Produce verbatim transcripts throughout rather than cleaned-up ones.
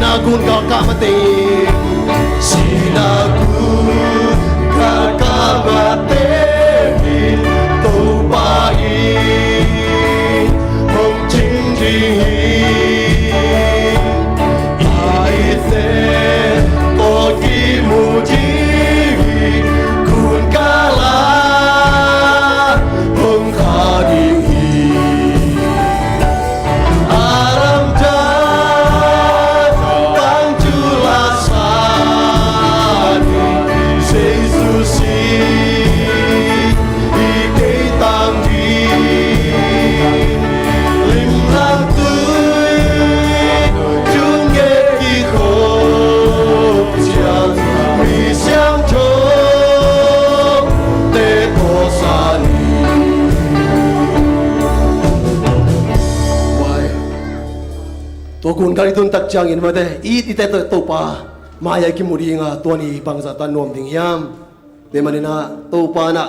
Sinagog ka mate, sinagog ka mate, Topa in hong cing ding hi. Ite ko kimu ding hi, kun kala hong kha ding hi. Tua kun kal i tun tak ciangin mate, it i te Topa mai-ah i kimu ding a, tua ni bangzah tan nuam ding hiam? Tua manin ah Topa in ah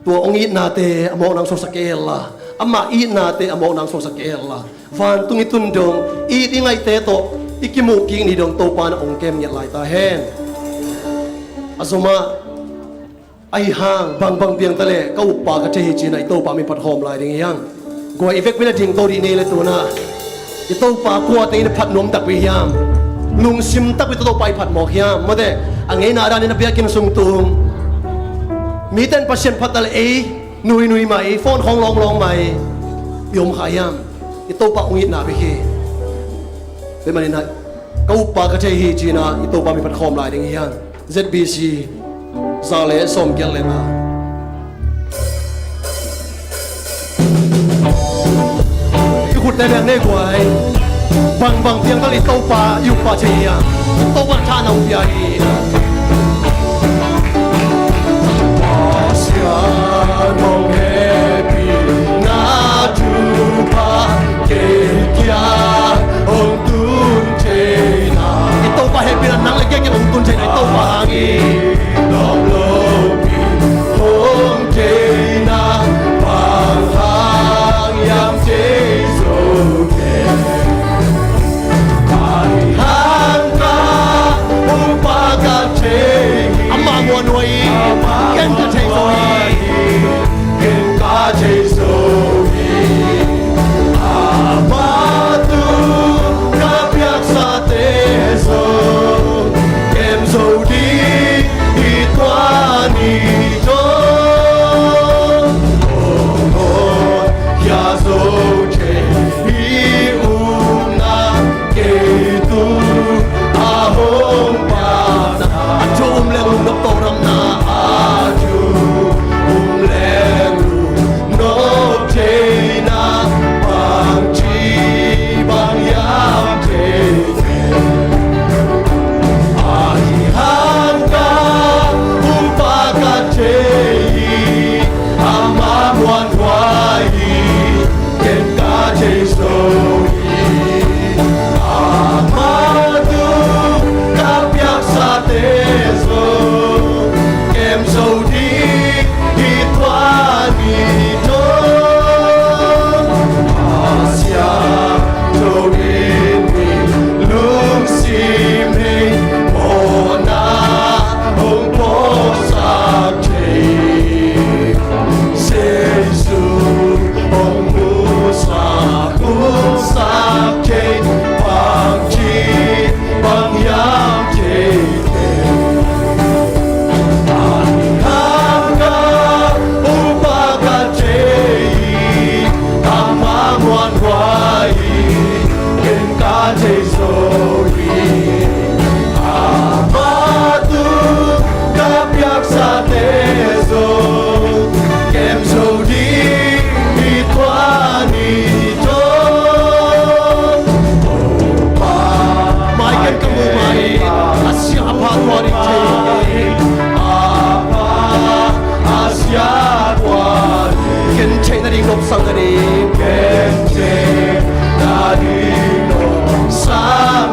tua hong itnate a mawkna hong suaksak kei hen la, amah itnate a mawkna hong suaksak kei hen la, vantung i tun dong it i ngaihte tawh i kimuh kik ni dong Topa in ah hong kem ngiat lai ta hen. A zomah ahi hang bangbang piang ta leh ka uppa ka thei hi ci-in ah i Topa min phat khawm lai ding hi hang. Guai, i vekpi-in a dingto dih ni le, tu-in ah i Topa kuate in a phat nuam takpi hiam? Lungsim takpi tawh Topa i phat mawk hiam? Mate, a ngeina danin a biakinn sung tung mite in Pasian phat ta leh ei nuinui mai, phone khawng lawnglawng mai i om kha hiam? I Topa hong itna bek hi. Tua manin ah ka uppa ka thei hi ci-in ah i Topa min phat khawm lai ding hi hang. Z B C za le sawmgiat le nga. I khutte beng ne guai. Bangbang piang ta leh i Topa i uppa thei hi a, Topa tha na hong pia hi. Pasian hong hehpihna thupha kei kiang hong tun theihna. I Topa hehpihna nang le kei kiang hong tun theihna i Topa hang hi. Lawm lopi hong theihna bang hang hiam thei zo kei. Ahi hang ka uppa ka thei hi. Amah muanhuai hi. Ken ka thei zo hi. Ken ka thei zo hi. Amah tung ka piaksate zong kem zo ding hi tua ni dong. Hong hawlkhia zo thei hi upna kei tung a hong pia na. A thu um leh lungnop tawldamna. A thu um leh lungnop theihna bangci bang hiam thei. Ahi hang ka uppa ka thei hi. Amah muanhuai hi. Ken ka thei zo hi. Amah tung ka piaksate zong kem zo ding hi tua ni dong. Pasian tho in mi lungsim hei mawhna hong pawlsak thei. Jesu hong musak, musak thei, bangci bang hiam thei thei. Ahi hang ka uppa ka thei hi. Amah muanhuai hi. Ken ka thei zo hi. Amah tung ka piaksate zong kem zo ding hi tua ni dong. Topa mai ken ka muh mai a sia a pha tua ding thei. A pha a sia tua ding. Ken theih nading nopsak nading. Ken theih nading nopsak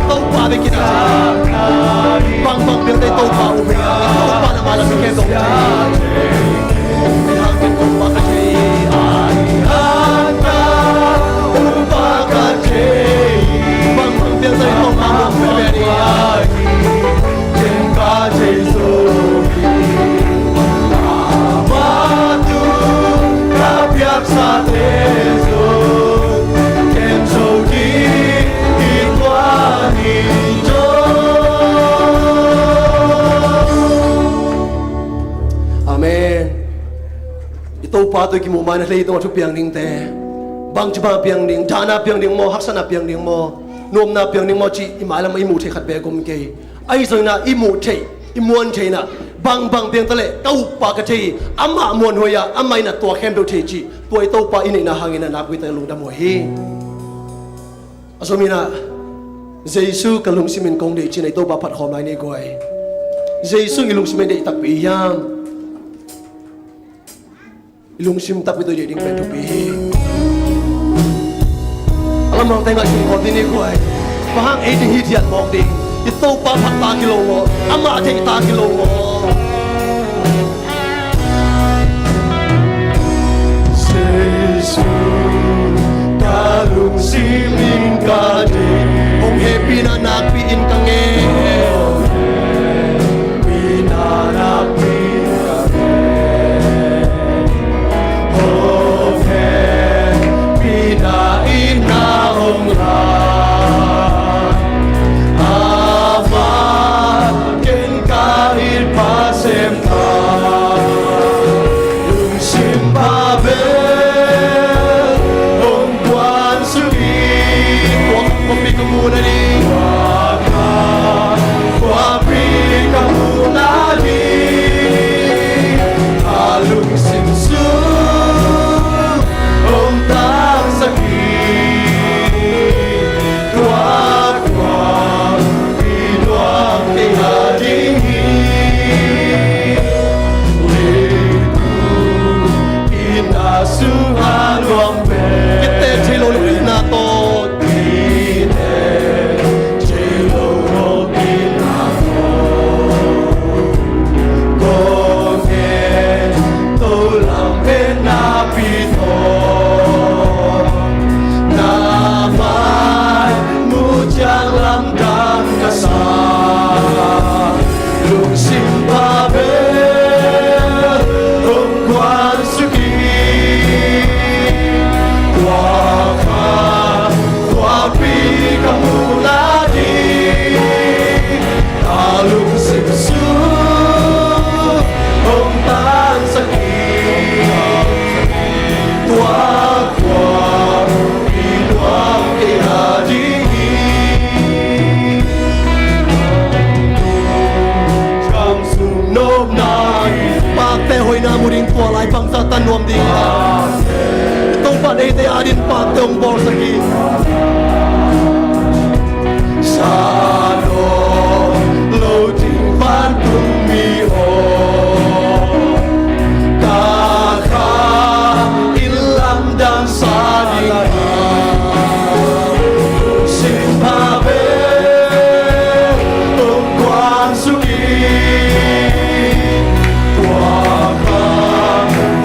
Topa bek in a thei. Bangbang piang teh Topa uh hi a, Topa na mah lam i khen dong thei. Ai hang ken Topa ka thei. Ai hang ken Topa ka thei. Bangbang piang teh Topa uh hi a. Ken ka thei zo hi. Amah tu ka piaksate zo. Ken zo ding hi tua ni zo. Amen. I Topa tawh i kimuh ma-in a leitung a thu piang dingte bangci bang a piang ding, dahna piang ding maw, haksatna piang ding maw, nuamna piang ding maw cih i mailam ah i muh theih khat beek om kei. Ahi zongin ah i muh theih, i muan theih in ah bangbang piang taleh Topa ka thei hi, amah muanhuai a, amah in ah tua khempeuh thei cih, tua i Topa i neihna hangin ah nakpi takin lungdam huai hi. A zom in ah Jesu ka lungsim in kong deih ci-in ah i Topa phat khawm lai ni guai. Jesu i lungsim in deih takpi hiam? I lungsim takpi tawh i deih ding pen thupi hi. A lamdang teng ah kingkhawm ding ni guai. Bang hang ei ding hi diat mawk ding. I Topa phat tak hi lo maw? Amah theih tak hi lo maw? Jesu ka lungsim in ka deih. Hong hehpihna nakpi in ka ngen. Hong hehpihna nakpi in ka ngen. Hong hehpihna in na hong lai. Amah ken ka it Pasian sempa, lungsim pha bel hong kuansuk hi. Tua khuapi ka muhna ding, tua khuapi ka muhna ding, a lungsim sung hong tangsak hi. Tua khuapi nuam kei a ding hi. Leitung inn a sung a nuam pen, kitek thei lo lungkimna tawh, kitek thei lo lungkimna tawh, kong ngen to lam pen na pi tawh, na mai mu ciang lamdang ka sa. Lungsim pha bel hong kuansuk hi. Tua khuapi ka muhna ding, a lungsim sung hong tangsak hi. Tua khuapi nuam kei a ding hi. Kam sung nopna hi. Pakte hoihna mu ding, tua lai bangzah tan nuam ding hi. Topa in eite adingin pakte hong bawlsak hi. Sa lo lo ding vantung mi aw, ka kha in lamdang sa ding hi. Lungsim pha bel hong kuansuk hi. Tua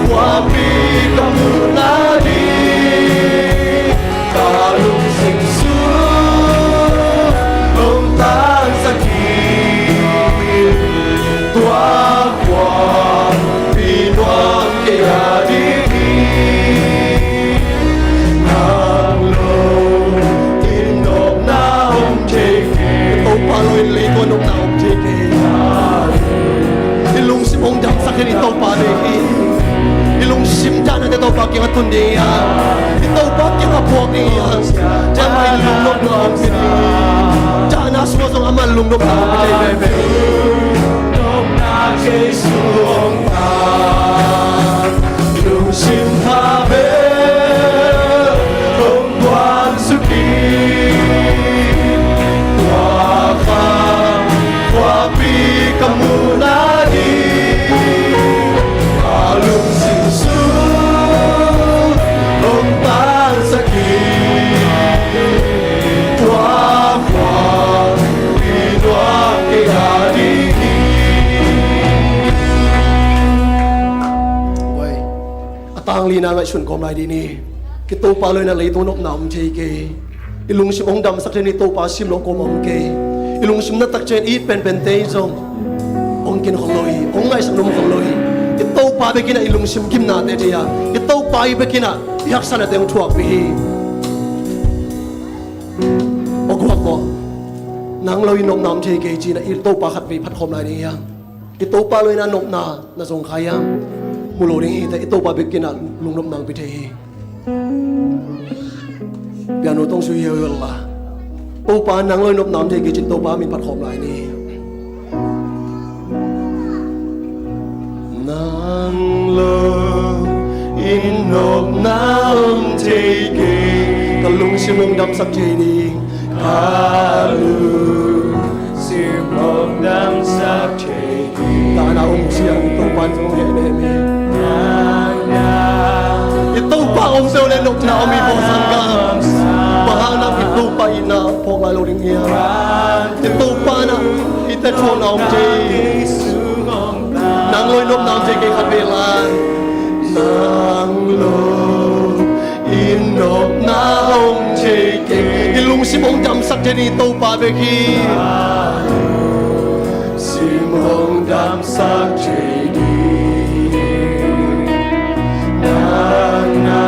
khuapi ka muhna ding, ka lungsim sung hong tangsak hi. Tua khuapi nuam kei a ding hi. Nang lo in nopna om thei kei. Topa lo in leitung a nopna om thei kei. I lungsim hong damsak hi. I Topa deih hi. I lungsim dahnate Topa kiangah tun ding hi a, i Topa kiangah puak ding hi a. Amah in lungnopna hong pia ding hi. Dahna sungah zong amah in lungnopna hong pia thei veve. Nopna kei sung hong tang, lungsim pha bel hong kuansuk hi. Tua khuapi ka muhna ding, ka lungsim sung hong tangsak hi. Tua khua Na ngaihsun kawm lai dih ni. I Topa lo-in ah leitung nopna om thei kei. I lungsim hong damsak thei ni. Topa sim lo kawm om kei. I lungsim na tak ciang i it penpente in zong hong kin khol lo hi. Hong ngaihsak nuam khol lo hi. I Topa bek in ah i lungsim gimnate thei a, i Topa i bek in ah i haksatnate hong thuakpih hi. Aw guak maw, nang lo-in nopna om thei kei ci-in ah i Topa khatvei phat khawm lai ding hi hang. I Topa lo-in ah nopna na zong kha hiam? Mu lo ding hi ta, i Topa bek in ah lungnopna hong pia thei hi. Piano tong sui hiauhiau la. Topa nang lo-in nopna om thei kei ci-in Topa min phat khawm lai ni. Nang lo-in nopna om thei kei. Ka lungsim hong damsak thei ding. Ka lungsim hong damsak thei ding. Tana hong siang Topa in hong heh mehmeh. I Topa om peuh le nopna om hi, bawlsa ka. Bang hang na i Topa itna phawk lai lo ding hiam? I Topa in ah i tek thuakna om thei. Nang lo-in nopna om thei kei khatvei la. Nang lo-in nopna om thei kei. I lungsim hong damsak thei ni, Topa bek hi. Lungsim hong damsak thei ding. Nang na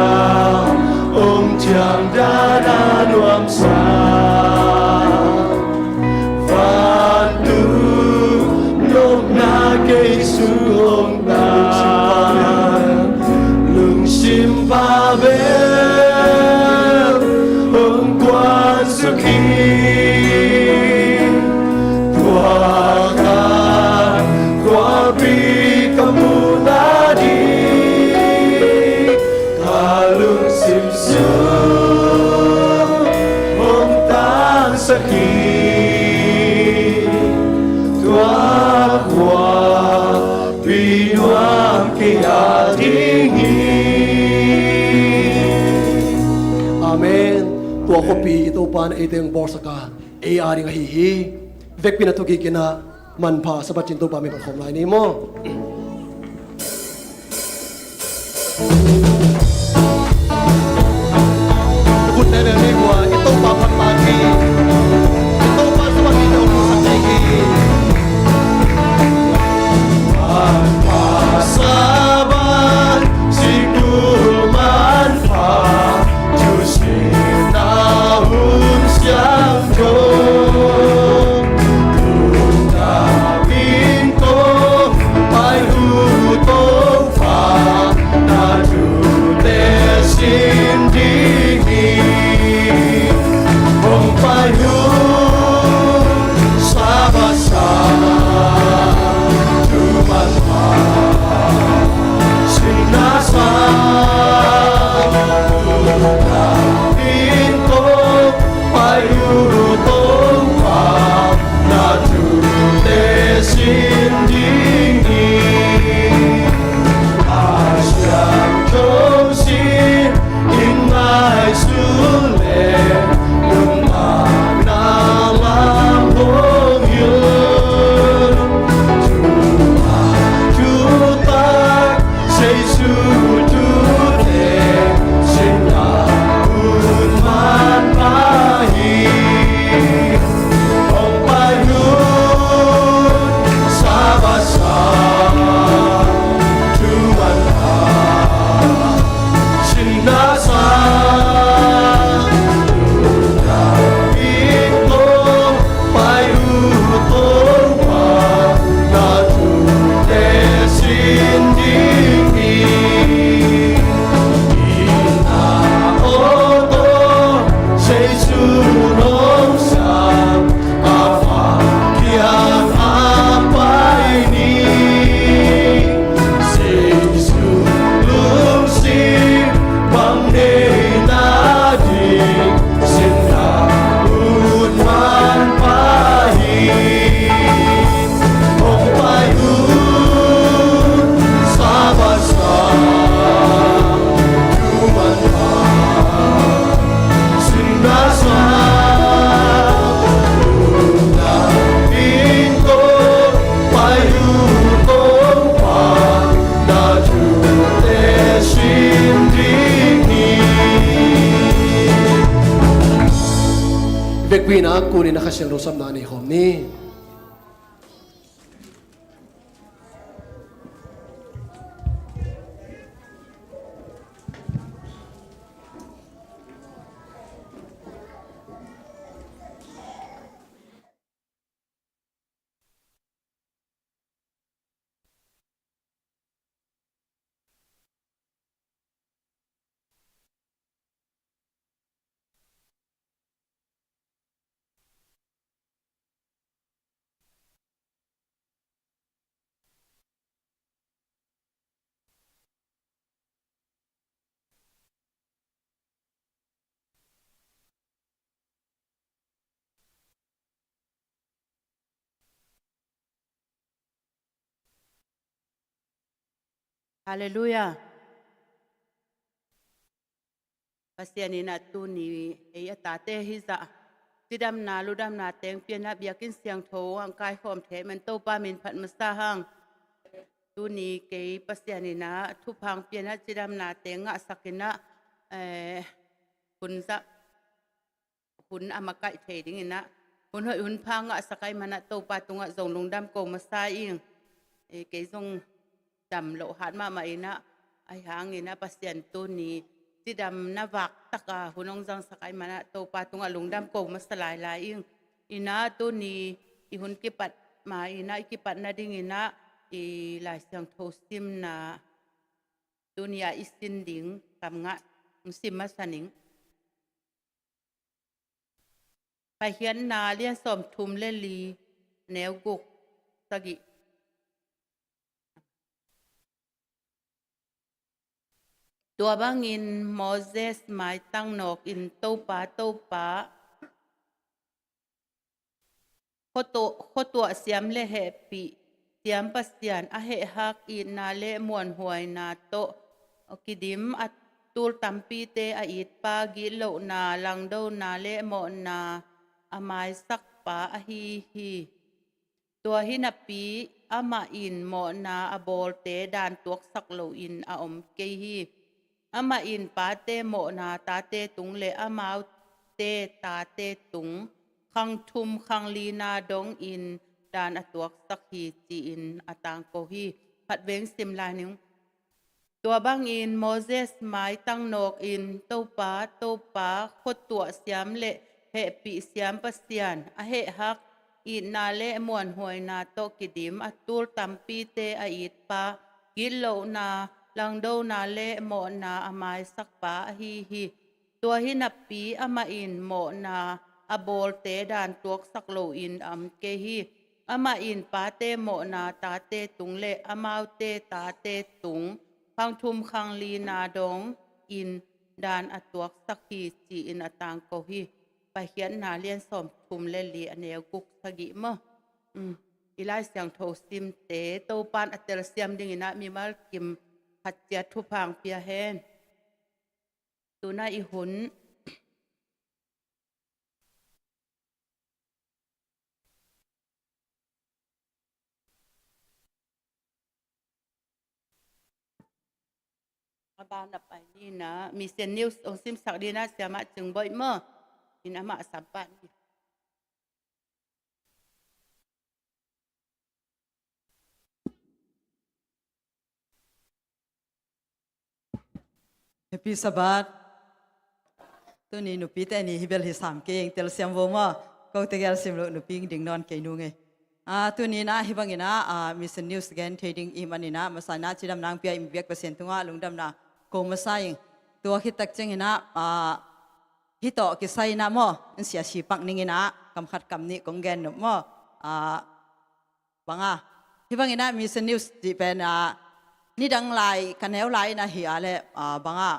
om ciang dan a nuamsa. Vantung nopna kei sung hong tang. Lungsim pha bel hong kuansak hi. Tua khuapi ka muhna ding. Ka lungsim sung hong tangsak hi. Tua khuapi nuam kei a ding hi. Amen. Tua khuapi i Topa in ah eite hong bawlsak a, ei a ding ahi hi. Vekpi-in ah thukik in ah manpha Sabbath ci-in Topa min phat khawm lai ni maw. Khut ne le ne kua, i Topa phat pah hi. I Topa Sabbath ni tawh musak thei hi. Manpha Sabbath, sikul manpha, Tuesday na hun siangtho. Lungdam in tawh pai Vekpi-in ah kunin a Kha Siangtho sapna nei khawm ni. Halleluiah. Pasian in ah tuni ei a tate hizah cidamna ludamna teng pia-in ah biakinn siangtho ah kaikhawm thei man Topa min phat masa hang. Tuni kei Pasian in ah thupha hong pia-in ah cidamna teng ngahsak in ah, eh, hun zah hun a makaih thei dingin ah, hun hoih hun pha ngahsak ahih manin ah Topa tungah zong lungdam ko masa ing. Eh, kei zong dam loh hat mahmah in ah, ahi hangin ah Pasian tuni cidamna vak tak a hun hong zangsak ahih manin ah Topa tungah lungdam ko masa lailai ing. In ah tuni i hun kipat ma in ah, i kipat nadingin ah i Lai Siangtho simna tuni a i sin ding kam ngah hong sim masa ning. Paikhiatna lian sawmthum le li, neu guk, sagih. Tua bangin Moses maitang nawkin, Topa, Topa, khuatuah, khuatuah siam le hehpih siam Pasian, a hehhak itna le muanhuaina tawh kidim a tul tampite a itpa, gitlohna, langdona le mawhna a maisakpa ahi hi. Tua hi napi amah in mawhna a bawlte dan tuaksak loin a om kei hi. Amah in pate mawhna tate tung le amaute tate tung, khang thum khang lina dongin dan a tuaksak hi, ci-in a tangko hi. Khatvei sim lai ning. Tua bangin Moses maitang nawkin, Topa, Topa, khuatuah siam le hehpih siam Pasian, a hehhak itna le muanhuaina tawh kidim a tul tampite a itpa, gitlohna, langdona le mawhna a maisakpa ahi hi. Tua hi napi amah in mawhna a bawlte dan tuaksak loin a om kei hi. Amah in pate mawhna tate tung le amaute tate tung, khang thum khang lina dongin dan a tuaksak hi, ci-in a tangko hi. Paikhiatna lian sawmthum le li, a neu guk, sagih maw. Um, i Lai Siangtho simte Topan a telsiam dingin ah mimal kim khat ciat thupha hong pia hen. Tuna i hun a ban a pai ni in ah, Mission News hong simsak dingin ah Siamah Cing Boih maw, in amah a sam pah ni. Happy Sabbath. Tuni nupite ni hi bel hi sam kei ing, telsiam vo maw. Kote gel sim loh nupi ding nawn kei nung ei. Ah, tuni in ah hi bangin ah, ah, Mission News gen thei ding i hih manin ah, masa in ah cidamna hong pia i biak Pasian tungah lungdamna ko masa ing. Tua khit tak ciangin ah, ah, hih tawh kisai in ah maw, in sia si pak ning in ah, kam khat kam nih kong gen nop maw. Ah, bang a, hi bangin ah Mission News cih pen ah, nidang lai ka neu lai in ah hi a leh, ah, bang a,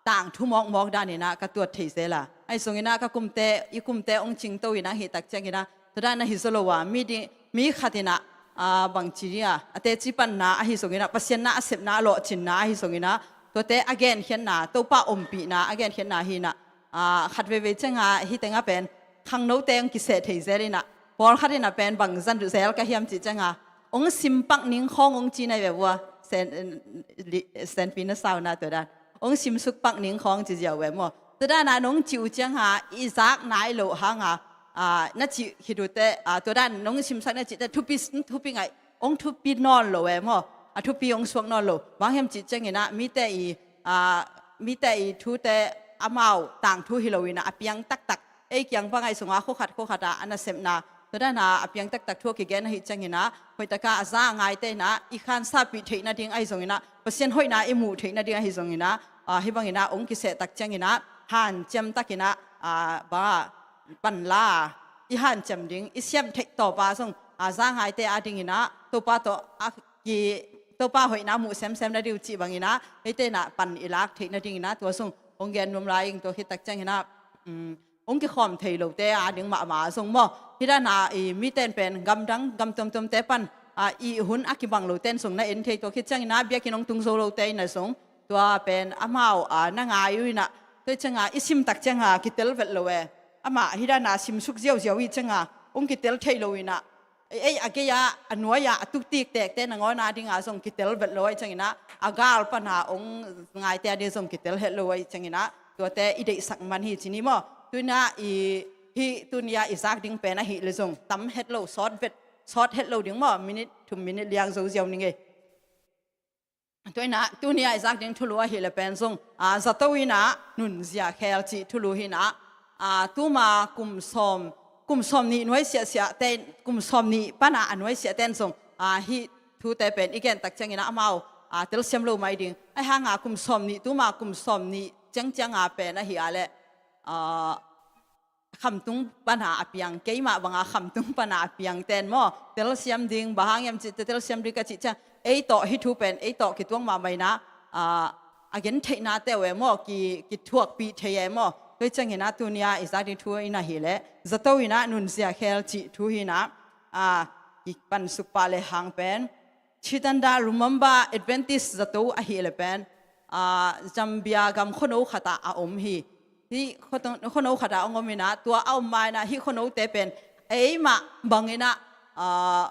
tangthu mawkmawk danin ah ka tuat thei zel a. Ahi zongin ah ka kumte, i kumte hong cingto in ah hi tak ciangin ah, tua dan ah hi zaw lo a, mi ding, mi khat in ah, ah, bang ci ding a, a teci panna ahi zongin ah, Pasian na a sepna, a lawhcinna ahi zongin ah, tuate a genkhiatna, Topa ompihna a genkhiatna hi in ah, ah, khat veivei ciang a, hih teng ah pen khangnote hong kiseh thei zel in ah, pawlkhat in ah pen bang zan zel ka hiam cih ciang a, hong sim pak ning khawng hong ci nai ve vua, sen, li, senpi na sau na tua dan. Hong simsuk pak ning khawng ci ziau ve maw. Tua dan a nong ci uh ciang a, i zak nai loh hang a, ah, na cih khit uh teh, ah, tua dan nong simsak na cih teh thupi, thupi ngaih, hong thupi nawn lo e maw. A thupi hong suak nawn lo. Bang hiam cih ciangin ah mite i, ah, mite i thute amau tangthu hi lo in ah a piang taktak, ei kiang bang ahi zongah khua khat khua khat ah a nasepna, tua dan a a piang taktak thu a kigen ahih ciangin ah hoih taka a za a ngaite in ah i khansapih theih nading ahi zongin ah, Pasian hoihna i muh theih nading ahi zongin ah, ah, hih bangin ah hong kiseh tak ciangin ah hanciam takin ah, ah, bang ah panla i hanciam ding, i siam theih tawpa zong, ah, za a ngaite adingin ah Topa tawh a ki, Topa hoihna muh semsem nading uh cih bangin ah eite in ah pan i lak theih nadingin ah tua zong hong gen nuam lai ing. Tua khit tak ciangin ah, um, hong kikhawm thei lote ading mahmah zong maw, hih dan a i mite in pen gamdang gam tuamtuamte pan, ah, i hun a kibang lote in zong na en thei. Tua khit ciangin ah biakinn hong tung zo lote in ah zong tua pen amau, ah, na ngai uh in ah, tua ciangah i sim tak ciangah kitel vet lo e. Amah hih dan a simsuk ziauziau hi ciangah hong kitel thei lo in ah, ei a gei-ah a nuai-ah a tuktik tekte nangawn adingah zong kitel vet lo ahih ciangin ah a gal pana hong ngaite ading zong kitel het lo ahih ciangin ah tuate i deihsak man hi ci ni maw. Tu in ah i, hih tuni-ah i zak ding pen ahih leh zong tam het lo, sawt vet, sawt het lo ding maw, minit thum minit liang zo ziau ning ei. Tua in ah tuni-ah i zak ding thulu ahih leh pen zong, ah, zato in ah nunzia khel cih thulu hi in ah, ah, tuma kum sawm, kum sawm nih nuai siahsiahte, kum sawm nih pana a nuai siahte in zong, ah, hih thute pen i gen tak ciangin ah amau, ah, telsiam lo mai ding. Ahi hangah kum sawm nih, tuma kum sawm nih ciangciang a pen ahih a leh, ah, khamtung pana a piang, keimah banga khamtung pana a piangte in maw, telsiam ding, bang hang hiam cih teh telsiam ding ka cih ciang, ei tawh hih thu pen ei tawh kituak mahmah in ah, ah, a gentheihnate uh e maw, ki, kithuakpih thei e maw. Tua ciangin ah tuni-ah i zak ding thu in ahih leh zato in ah nunzia khel cih thu hi in ah, ah, i pansuk pah lehang pen Chitanda Lumumba Adventist zato ahih leh pen, ah, Zambia gam khuano khatah a om hi. Hih khuano, khuano khatah a om in ah, tua a om ma in ah hih khuanote pen eimah bangin ah, ah,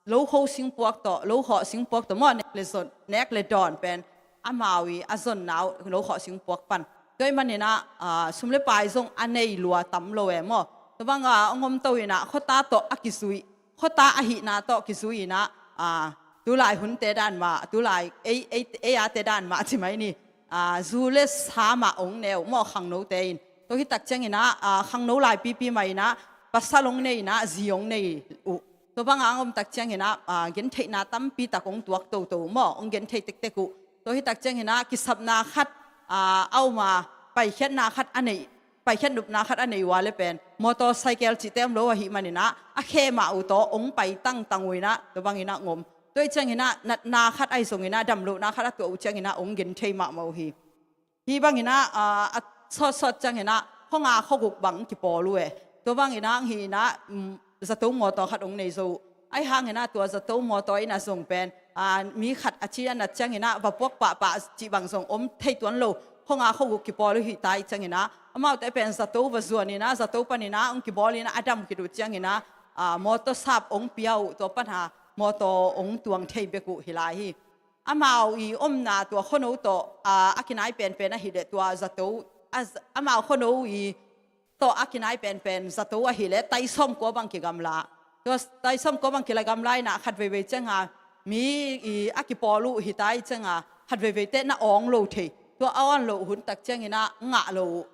lokho singpuak tawh, lokhawh singpuak tawh maw, nek le zon, nek le dawn pen amau i a zonna uh, lokhawh singpuak pan. Tua ahih manin ah, ah, sum le pai zong a nei lua tam lo e maw. Tua banga hong om to in ah khuata tawh a kizui, khuata ahihna tawh kizui in ah, ah, tulai hunte dan mah, tulai ei, ei, ei ate dan mah ci mai ni. Ah, zu le sa mah hong ne uh maw khangnote in. Tua hi tak ciangin ah, ah, khangno laipipi mah in ah pasal hong nei in ah zi hong nei uh. Tua banga hong om tak ciangin ah, ah, gentheihna tampi tak hong tuak toto maw, hong genthei tektek uh. Tua hi tak ciangin ah kisapna khat, ah, a om a, paikhiatna khat a nei, paikhiat nopna khat a nei uh a leh pen motorcycle cihte om lo ahih manin ah a khe mah uh tawh hong pai tangtang uh in ah tua bangin ah hong om. Tua ahih ciangin ah natna khat ahi zongin ah damlohna khat a tuah uh ciangin ah hong genthei mahmah uh hi. Hih bangin ah, ah, a sawtsawt ciangin ah khua nga khua guk bang kipawl uh e. Tua bangin ah hih in ah, um, zato mawtaw khat hong nei zo uh. Ahi hangin ah tua zato mawtaw in ah zong pen, ah, mi khat a ci a nat ciangin ah va puak pahpah cih bang zong om thei tuan lo. Khua nga khua guk kipawl uh hi ta ahih ciangin ah amaute pen zato va zuan in ah zato panin ah hong kibawl in ah a dam khit uh ciangin ah, ah, mawtaw sap hong pia uh, tua pana mawtaw hong tuang thei bek uh hi lai hi. Amau i omna tua khuano tawh, ah, a kinai penpen ahih leh tua zato, a, amau khuano i tawh a kinai penpen zato ahih leh tai sawmkua bang kigamla. Tua tai sawmkua bang kigamla in ah khat veivei cianga mi i a kipawl uh hi ta ahih cianga khat veiveite na awng lo thei. Tua a awng lo hun tak ciangin ah ngah lo uh.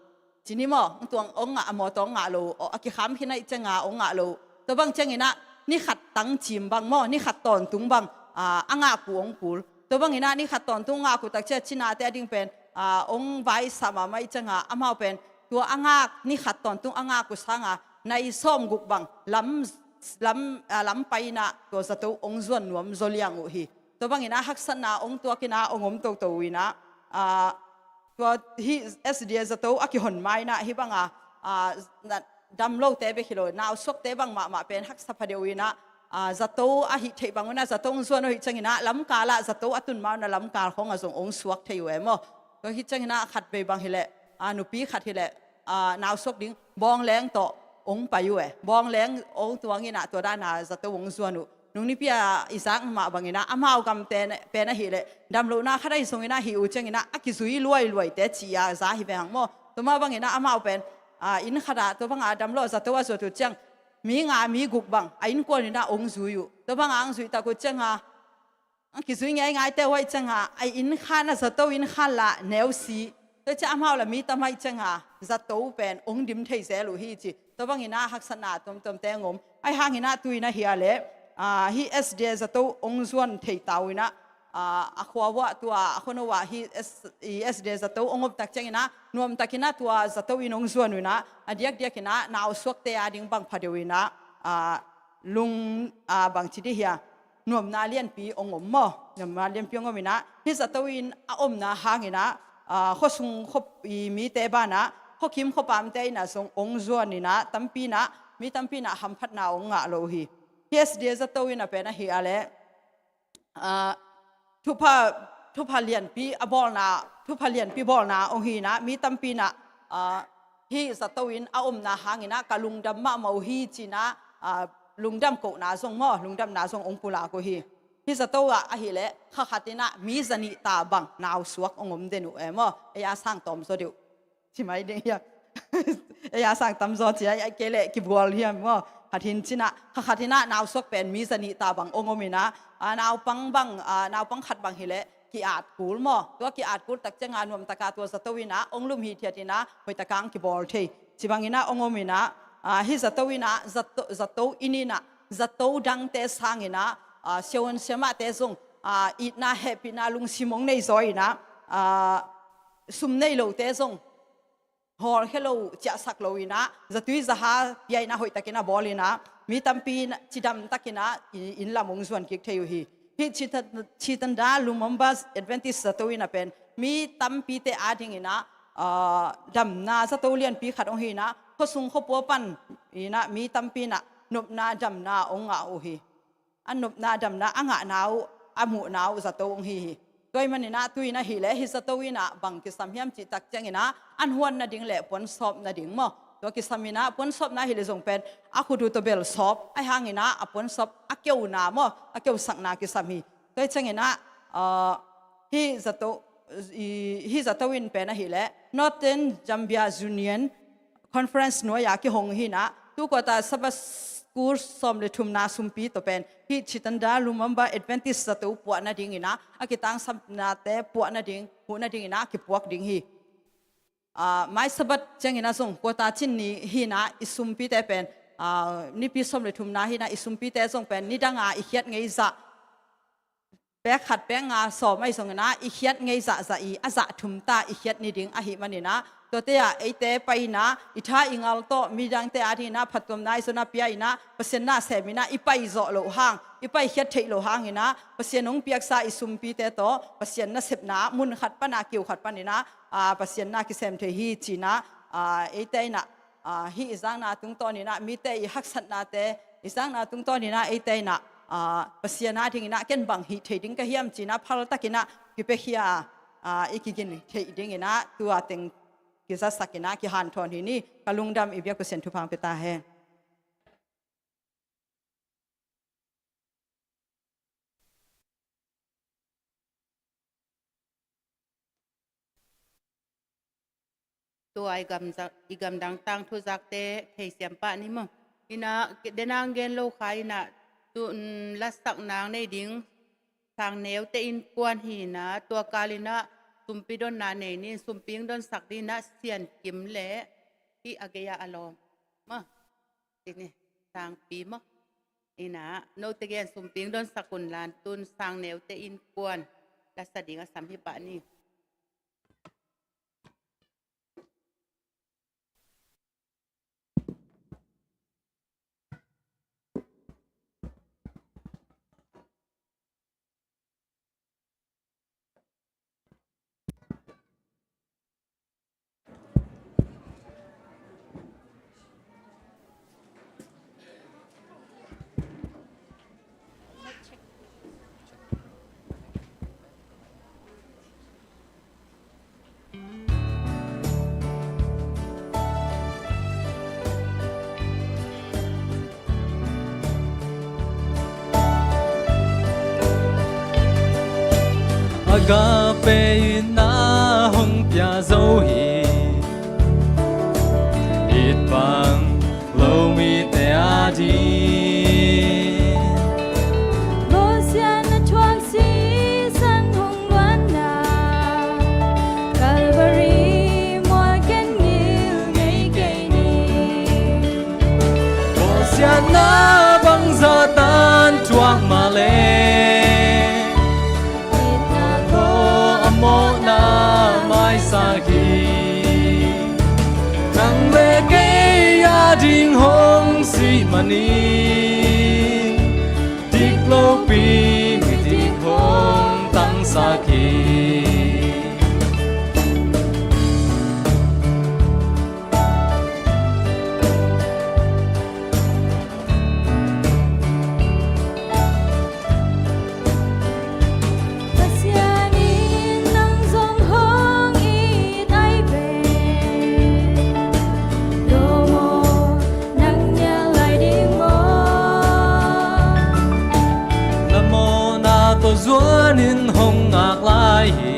Ci ni maw, hong tuang hong ngah, a mawtaw hong ngah lo uh, a kikham khin ahih cianga hong ngah lo uh. Tua bang ciangin ah ni khat tang cim bang maw, ni khat tawntung bang, ah, a ngak uh hong kul. Tua bangin ah ni khat tawntung ngak uh tak ciang cinate ading pen, ah, hong vaisa mahmah ahih cianga amau pen tua a ngak, ni khat tawntung a ngak uh sanga nai sawmguk bang lam, lam, ah, lam pai in ah tua zato hong zuan nuam zaw liang uh hi. Tua bangin ah haksatna hong tuak in ah hong om toto uh in ah, ah, tua hih S D A zato a kihon ma in ah hih banga, ah, na, dam lote bek hi lo, nausuakte bang mahmah pen haksa phadeuh uh in ah, ah, zato ahih theih bang un ah zato hong zuan uh ahih ciangin ah lamkal ah zato a tun ma un ah lamkal khawng ah zong hong suak thei uh e maw. Tua ahih ciangin ah khat vei bang hi leh, ah, nupi khat hi leh, ah, nausuak ding bawngleng tawh hong pai uh e. Bawngleng hong tuang in ah tua dan a zato hong zuan uh. Nung nipi a i zak mah bangin ah amau gamte pen ahih leh damlohna khat ahi zongin ah hih uh ciangin ah a kizui luailuaite ci-a za hi ve hang maw. Tua mah bangin ah amau pen a, inn khat ah tua banga damlawh zato a zuat uh ciang mi nga mi guk bang a innkuan in ah ong zui uh. Tua banga ong zuih tak uh ciang a, a kizui ngeingai te uh ahih ciang a, a inn khan a zato inn khan lah neu si. Tua ciang amau lah mi tam ahih ciang a zato pen ong dim thei zel uh hi ci. Tua bangin ah haksatna tuamtuamte ong om. Ahih hangin ah tu-in ah hi a leh, a, hih S D A zato ong zuan thei ta uh in ah, a, a khua uh ah tua a khuano ah hih S-, i S D A zato ong om tak ciangin ah nuamtakin ah tua zato in ong zuan uh in ah, a diakdiakin ah nausuakte a ding bang pha deuh in ah, a, lung, a, bangci dih hia, nuamna lianpi ong om maw. Nuamna lianpi ong om in ah hih zato in a omna hangin ah, a, khuasung khuap i mite banah khuakim khuapamte in ah zong ong zuan in ah tampi in ah, mi tampi in ah hamphatna ong ngah lo uh hi. Hih S D A zato in ah pen ahi a leh, a, thupha, thupha lianpi a bawlna, thupha lianpi bawlna ong hi in ah mi tampi in ah, a, hih zato in a omna hangin ah ka lungdam mahmah uh hi ci-in ah, a, lungdam kohna zong maw, lungdamna zong ong pulak uh hi. Hih zato ah ahih leh kha khat in ah mi zanih ta bang nausuak ong om den uh e maw. Ei a sang tawm zaw deuh ci mai ding hiam? Ei a sang tam zaw ci a, ei kei leh kibual hiam maw? Khat hi in ci-in ah, kha khat in ah nausuak pen mi zanih ta bang ong om in ah, a, naupang bang, a, naupang khat bang hi leh ki-at kul maw. Tua ki-at kul tak ciang a nuamtaka tua zato in ah ong lum hithiat in ah hoihtaka ong kibawl thei. Ci bangin ah ong om in ah, a, hih zato in ah, zato, zato inn in ah zato dangte sangin ah, a, siavuan siamahte zong, a, itna hehpihna lungsim ong nei zaw in ah, a, sum nei lote zong hawlkhia lo, ciahsak lo in ah, zatui zaha pia in ah hoihtakin a bawl in ah, mi tampi in ah cidamtakin ah i-, inn lam ong zuan kik thei uh hi. Hih Chitanda, Chitanda Lumumba Adventist zato in ah pen mi tampite a dingin ah, a, damna zato lianpi khat ong hi in ah, khuasung khuapua pan in ah mi tampi in ah nopna damna ong ngah uh hi. A nopna damna a ngahna uh, a muhna uh zato ong hi hi. Tua ahih manin ah tu-in ahih leh hih zato in ah bang kisam hiam cih tak ciangin ah an huan nading leh puansawp nading maw. Tua kisam in ah puansawpna ahih leh zong pen a khut uh tawh bel sawp, ahih hangin ah a puansawp a keuna maw, a keusakna kisam hi. Tua ahih ciangin ah, a, hih zato, i, hih zato in pen ahih leh Northern Zambia Union Conference nuai-a kihong hi in ah, tu quarter Sabbath school sawm le thumna sumpi tawh pen hih Chitanda Lumumba Adventist zato puah nadingin ah, a kitangsapnate puah nading, huh nadingin ah kipuak ding hi. A, mai Sabbath ciangin ah zong quarter cin ni hi in ah i sumpite pen, a, nipi sawm le thumna hi in ah i sumpite zong pen nidanga i khiat ngei zah pek khat pek nga sawm ahi zongin ah i khiat ngei zahzah i a zah thum ta i khiat ni ding ahih manin ah, tuate ah eite pai in ah i tha i ngal tawh midangte a dingin ah phattuamna i zon a pia in ah Pasian na sem in ah i pai zawh loh hang, i pai khiat theih loh hangin ah Pasian hong piaksa i sumpite tawh Pasian nasepna mun khat pan ah kiu khat panin ah, a, Pasian na kisem thei hi ci-in ah, a, eite in ah, a, hih i zakna tungtawnin ah mite i haksatnate, i zakna tungtawnin ah eite in ah, a, Pasian a dingin ah ken bang hih theih ding ka hiam ci-in ah phaltakin ah kipiakhia a, a, i kigin theih dingin ah tua teng kizasak in ah kihanthawn hi ni. Ka lungdam, i biak Pasian thupha pia ta hen. Tua i gamza-, i gamdang tangthu zakte theisiam pah ni maw. Ina, denang gen lo kha ina, tu, mm, lasak nang nei ding, sang neute innkuan hi ina, tua kal ina, sumpi donna nei ni, sumpi hong donsak ding ina, Sian Kim le, i a gei a a lawm. Maw, ti ni, sangpi maw. Ina, note gen sumpi hong donsak un lan tun, sang neute innkuan, lasa ding a sam hi pah ni. Agape in na hong pia zo hi. Bang lo mite a ding. Bawlsiatna thuak sisan hong luanna Calvary mual ken ngil ngei kei ni. Bawlsiatna bangzah tan thuak mah leh, itna tawh a mawhna maisak hi. Nang le kei a ding hong sih manin, dik lopi midik hong tangsak hi. Pasian in nang zong hong it ai ve. Lo maw, nang nial lai ding maw? Na mawhna tawh zuanin hong ngak lai hi.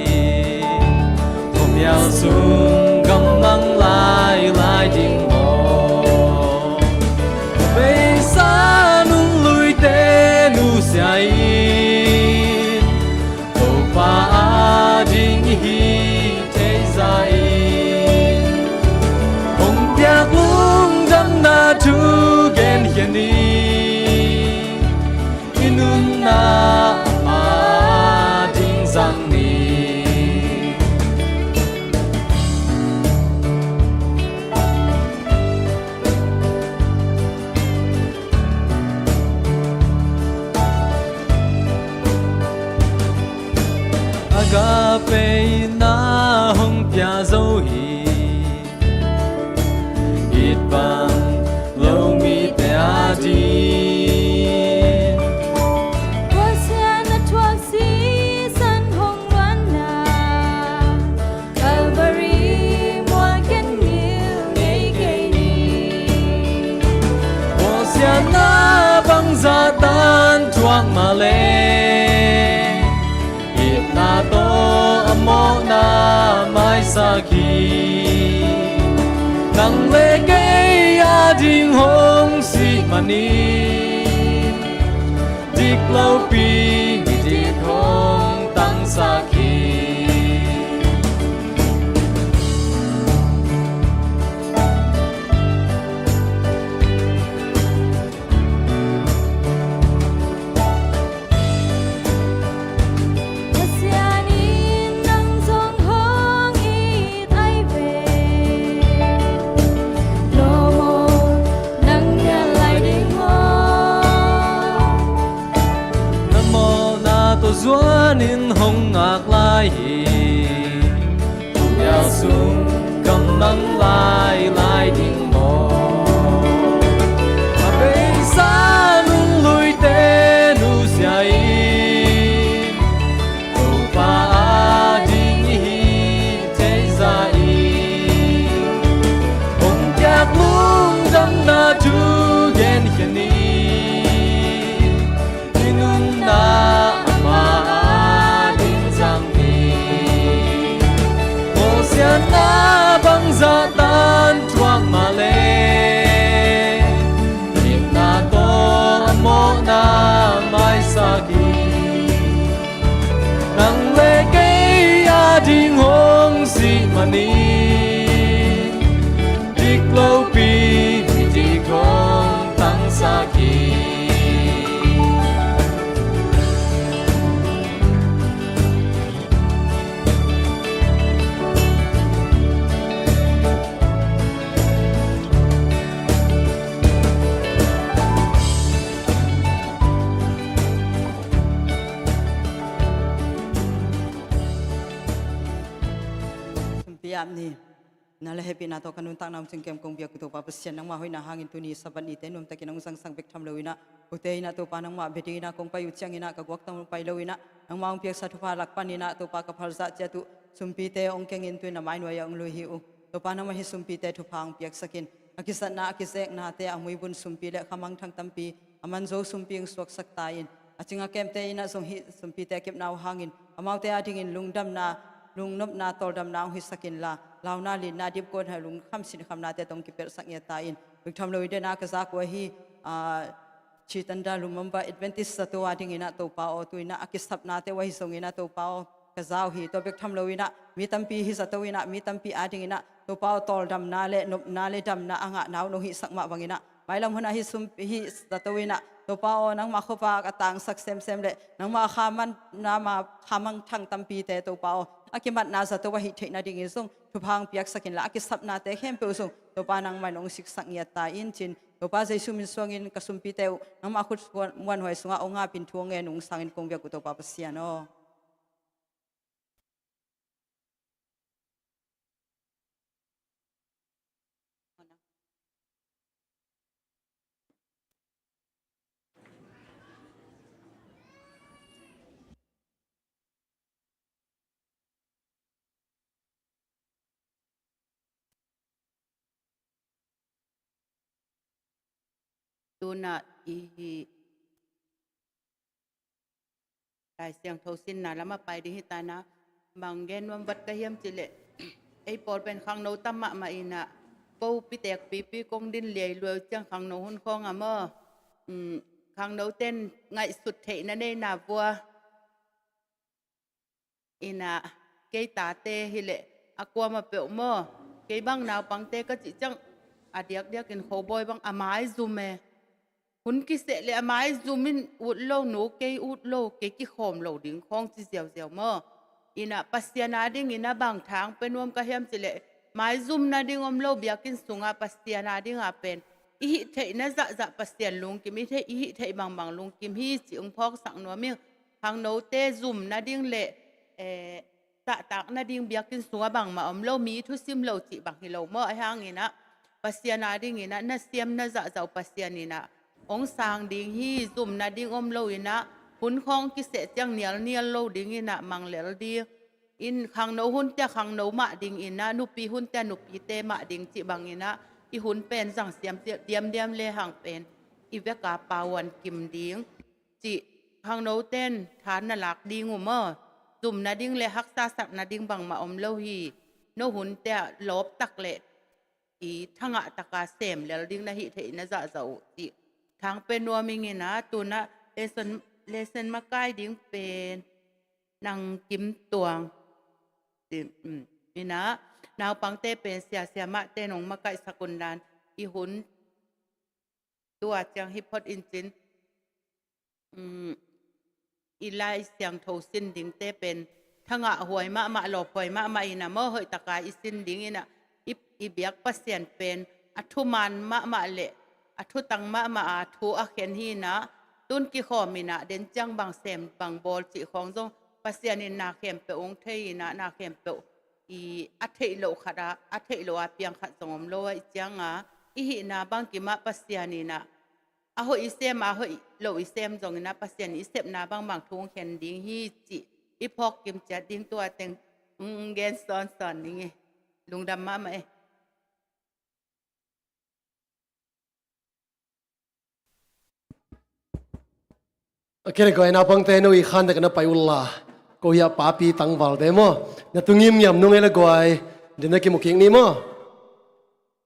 Thumial sung gamlang lai lai ding maw? Beisa nunluite nusia in, Topa a ding i hi thei zah in, hong piak lungdamna thu genkhia ni. I nunna ama ding zang ni. Agape na hong pia zo hi. It bang lo mite a ding. Bawlsiatna thuak sisan hong luanna Calvary mual ken ngil ngei kei ni. Bawlsiatna bangzah tan thuak mah leh, itna tawh a mawhna maisak hi. Nang le kei a ding hong sih manin, dik lopi midik hong tangsak hi. Pasian in nang zong hong it ai ve. Lo maw, nang nial lai ding maw? Na mawhna tawh zuanin hong ngak lai hi. Thumial sung gamlang lai lai ding maw? A beisa nunluite nusia in, Topa a ding i hi thei zah in, hong piak lungdamna thu genkhia ni. I nunna ama a ding zang ni. Bawlsiatna bangzah tan thuak mah leh, itna tawh a mawhna maisak hi. Nang le kei a ding hong sih manin, dik lopi midik hong tangsak hi. Sumpi ap ni. Na le hehpihna tawh ka nuntakna hong cingkem kong biak uh Topa Pasian, nangmah hoihna hangin tuni Sabbath nite nuamtakin hong zangsak bek tham loinah, kote innah Topa nangmah bia dinginah kong pai uh cianginah ka guak tawh hong pai loinah, nangmah hong piaksa thupha lak paninah Topa ka phalzah ciat uh sumpite hong kengin tu-in na mainuai-ah hong lui hi uh. Topa nangmah hih sumpite thupha hong piaksakin, a kizatna a kizeknate a muibun sumpi le khamangthang tampi a manzo sumpi hong suaksak ta in, a cing a kemte innah zong hih sumpite a kepna uh hangin amaute adingin lungdamna, lungnopna, tawldamna hong hisak inla, launa linna dipkuatna lungkham sinkhamnate tawh hong kipelhsak ngiat ta in. Bek tham lo i dena ka zak uh ahi, ah, Chitanda Lumumba Adventist zato a dinginah Topa aw, tuinah a kisapnate uh ahi zonginah Topa aw, ka za uh hi. Tua bek tham loinah mi tampi hih zato inah mi tampi a dinginah Topa aw, tawldamna le nopna le damna a ngahna uh nong hihsak mah banginah mailam hunah hih sum, hih zato inah Topa aw, nangmah khuavak a tangsak semsem le nangmah khaman, nangmah khamangthang tampite Topa aw, a kimatna zato ahih theih nadingin zong thupha hong piaksak inla, a kisapnate khempeuh zong Topa nangmah in hong siksak ngiat ta in, cin Topa Jesu min suangin ka sumpite uh nangmah khut muanhuai sungah hong ngapin thu hong ngen ung sangin kong biak uh Topa Pasian aw. Tunah i Lai Siangtho sinna lamah pai ding hi ta inah, bang gen nuam vat ka hiam cih leh, ei pawl pen khangno tam mahmah inah, ko pitek pipi kong din liai luai uh ciang khangno hun khawng a maw, um, khangnote in ngaihsut theihna neihna vua inah, kei tate hileh a kuamah peuh maw, kei bang naupangte ka cih ciang a diakdiakin khobawi bang a maizum e. Hun kiseh le a maizum in ut lo, nu kei ut lo, kei kikhawm lo ding khawng ci ziauziau maw. Inah Pasian a dinginah bang thang pe nuam ka hiam cih leh, maizum nading om lo, biakinn sungah Pasian a dinga pen i hih theihna zahzah Pasian lungkim, i hih theih, i hih theih bangbang lungkim hi cih hong phawksak nuam ing. Khangnote zum nading le, eh, tahtak nading biakinn sungah bangmah om lo, mi thusim lo cih bang hi lo maw. Ahi hanginah Pasian a dinginah na siam na zahzah uh Pasian inah hong sang ding hi. Zum nading om lo inah, hun khawng kiseh ciang nialnial lo dinginah manglel ding. In khangno hunte a khangno mah dinginah, nupi hunte a nupite mah ding cih banginah i hun pen zang siam diamdiam lehang pen i veka pauan kim ding cih khangnote in tha na lak ding uh maw. Zum nading le haksa sak nading bangmah om lo hi. No hunte ah lawp tak le i thangah taka sem lel ding na hih theih na zahzah uh cih thang pe nuam ing. Inah tunah lesson, lesson makai ding pen Nang Kim Tuang, um, inah naupangte pen siasia mahte in hong makaihsak un dan, i hun tua ciang hi phot in cin, um, i Lai Siangtho sin dingte pen thangah huai mahmah, lawphuai mahmah inah maw, hoihtaka i sin ding inah, i, i biak Pasian pen a thuman mahmah le a thutang mahmah a thu a khen hi inah, tun kikhawm inah den ciang bang sem bang bawl cih khawng zong Pasian in na khempeuh hong thei inah, na khempeuh i a theih loh khat ah, a theih loh a piang khat zong om lo ahih cianga, i hihna bangkimah Pasian inah a hoih i sem, a hoih loh i sem zong inah Pasian i sepna bangbang thu hong khen ding hi cih i phawk kim ciat ding. Tua teng, um, gen sawnsawn ding hi. Lungdam mahmah e. Ok, le guai, naupangte, no i khan dek na pai unla, ko hiah papi tangvalte maw, na tu ngimngiam nung ei le guai, din na kimu kik ni maw.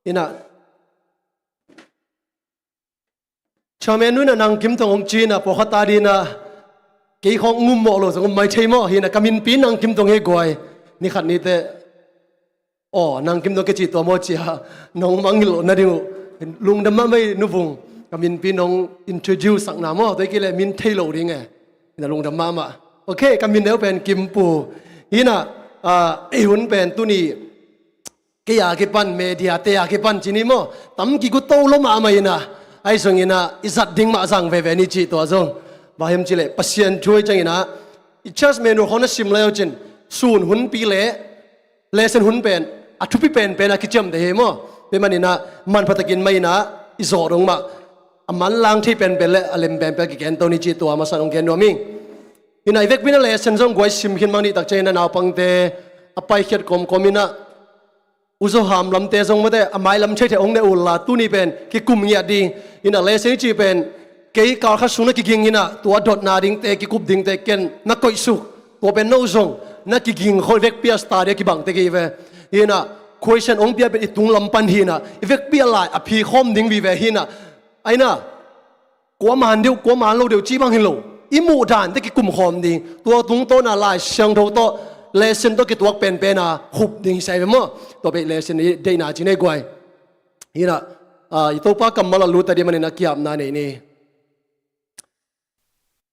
Inah Chairman nu inah Nang Kim Tuang hong ci inah, pawlkhat a dinah kei khawng ngum mawh lo zong om mai thei maw. Hi inah ka minpi Nang Kim Tuang hi guai. Ni khat nite aw, Nang Kim Tuang ka cih tua maw cia nong mangngilh loh nading uh lungdam mahmah hi. Nu Vung, ka minpi nong introduce sakna maw, tua hi kei leh min thei lo ding e. Inah lungdam mahmah. Ok, ka min neu pen Kim Pu. Hi inah, ah, ei hun pen tuni kei a kipan, media te a kipan ci ni maw, tam kiguto lo mahmah inah, ahi zong inah i zat ding mah zang veve ni cih tua zong. Bang hiam cih leh Pasian thu ahi ciang inah, i church manual khawng na sim lai uh cin, sun hunpi le lesson hun pen a thupi penpen a kiciamteh hi maw. Tua ahih man inah manpha takin mah inah i zawh dong mah, a manlang thei penpen le a lem penpen a kigen to ni cih tua masa in hong gen nuam ing. Inah i vekpi inah lesson zong guai sim khin mang nih tak ciang inah naupangte a paikhiat kawmkawm inah, U Zo Ham lamte zong mate a mailam theithei hong ne unla, tuni pen kikum ngiat ding. Inah lesson i cih pen kei kal khat sung na kiging inah, tua dotna dingte, kikup dingte ken na koihsuk, tua pen no zong na kiging khol vekpi a study a kibang tek hi ve. Inah Question hong pia pen i tung lam pan hi-in ah, i vekpi a lai a phi khawm ding vive hi-in ah, ai na, kua man deuh, kua man lo deuh cih bang hi lo. I muh dan teh kikum khawm ding. Tua tungtawn a Lai Siangtho tawh, lesson tawh kituak penpen a khup ding hi sa hi ve maw. Tua pen lesson i deihna ci-in ei guai. Hi-in ah, ah, i Topa kammal ah lut a diam manin a ki-apna nei ni.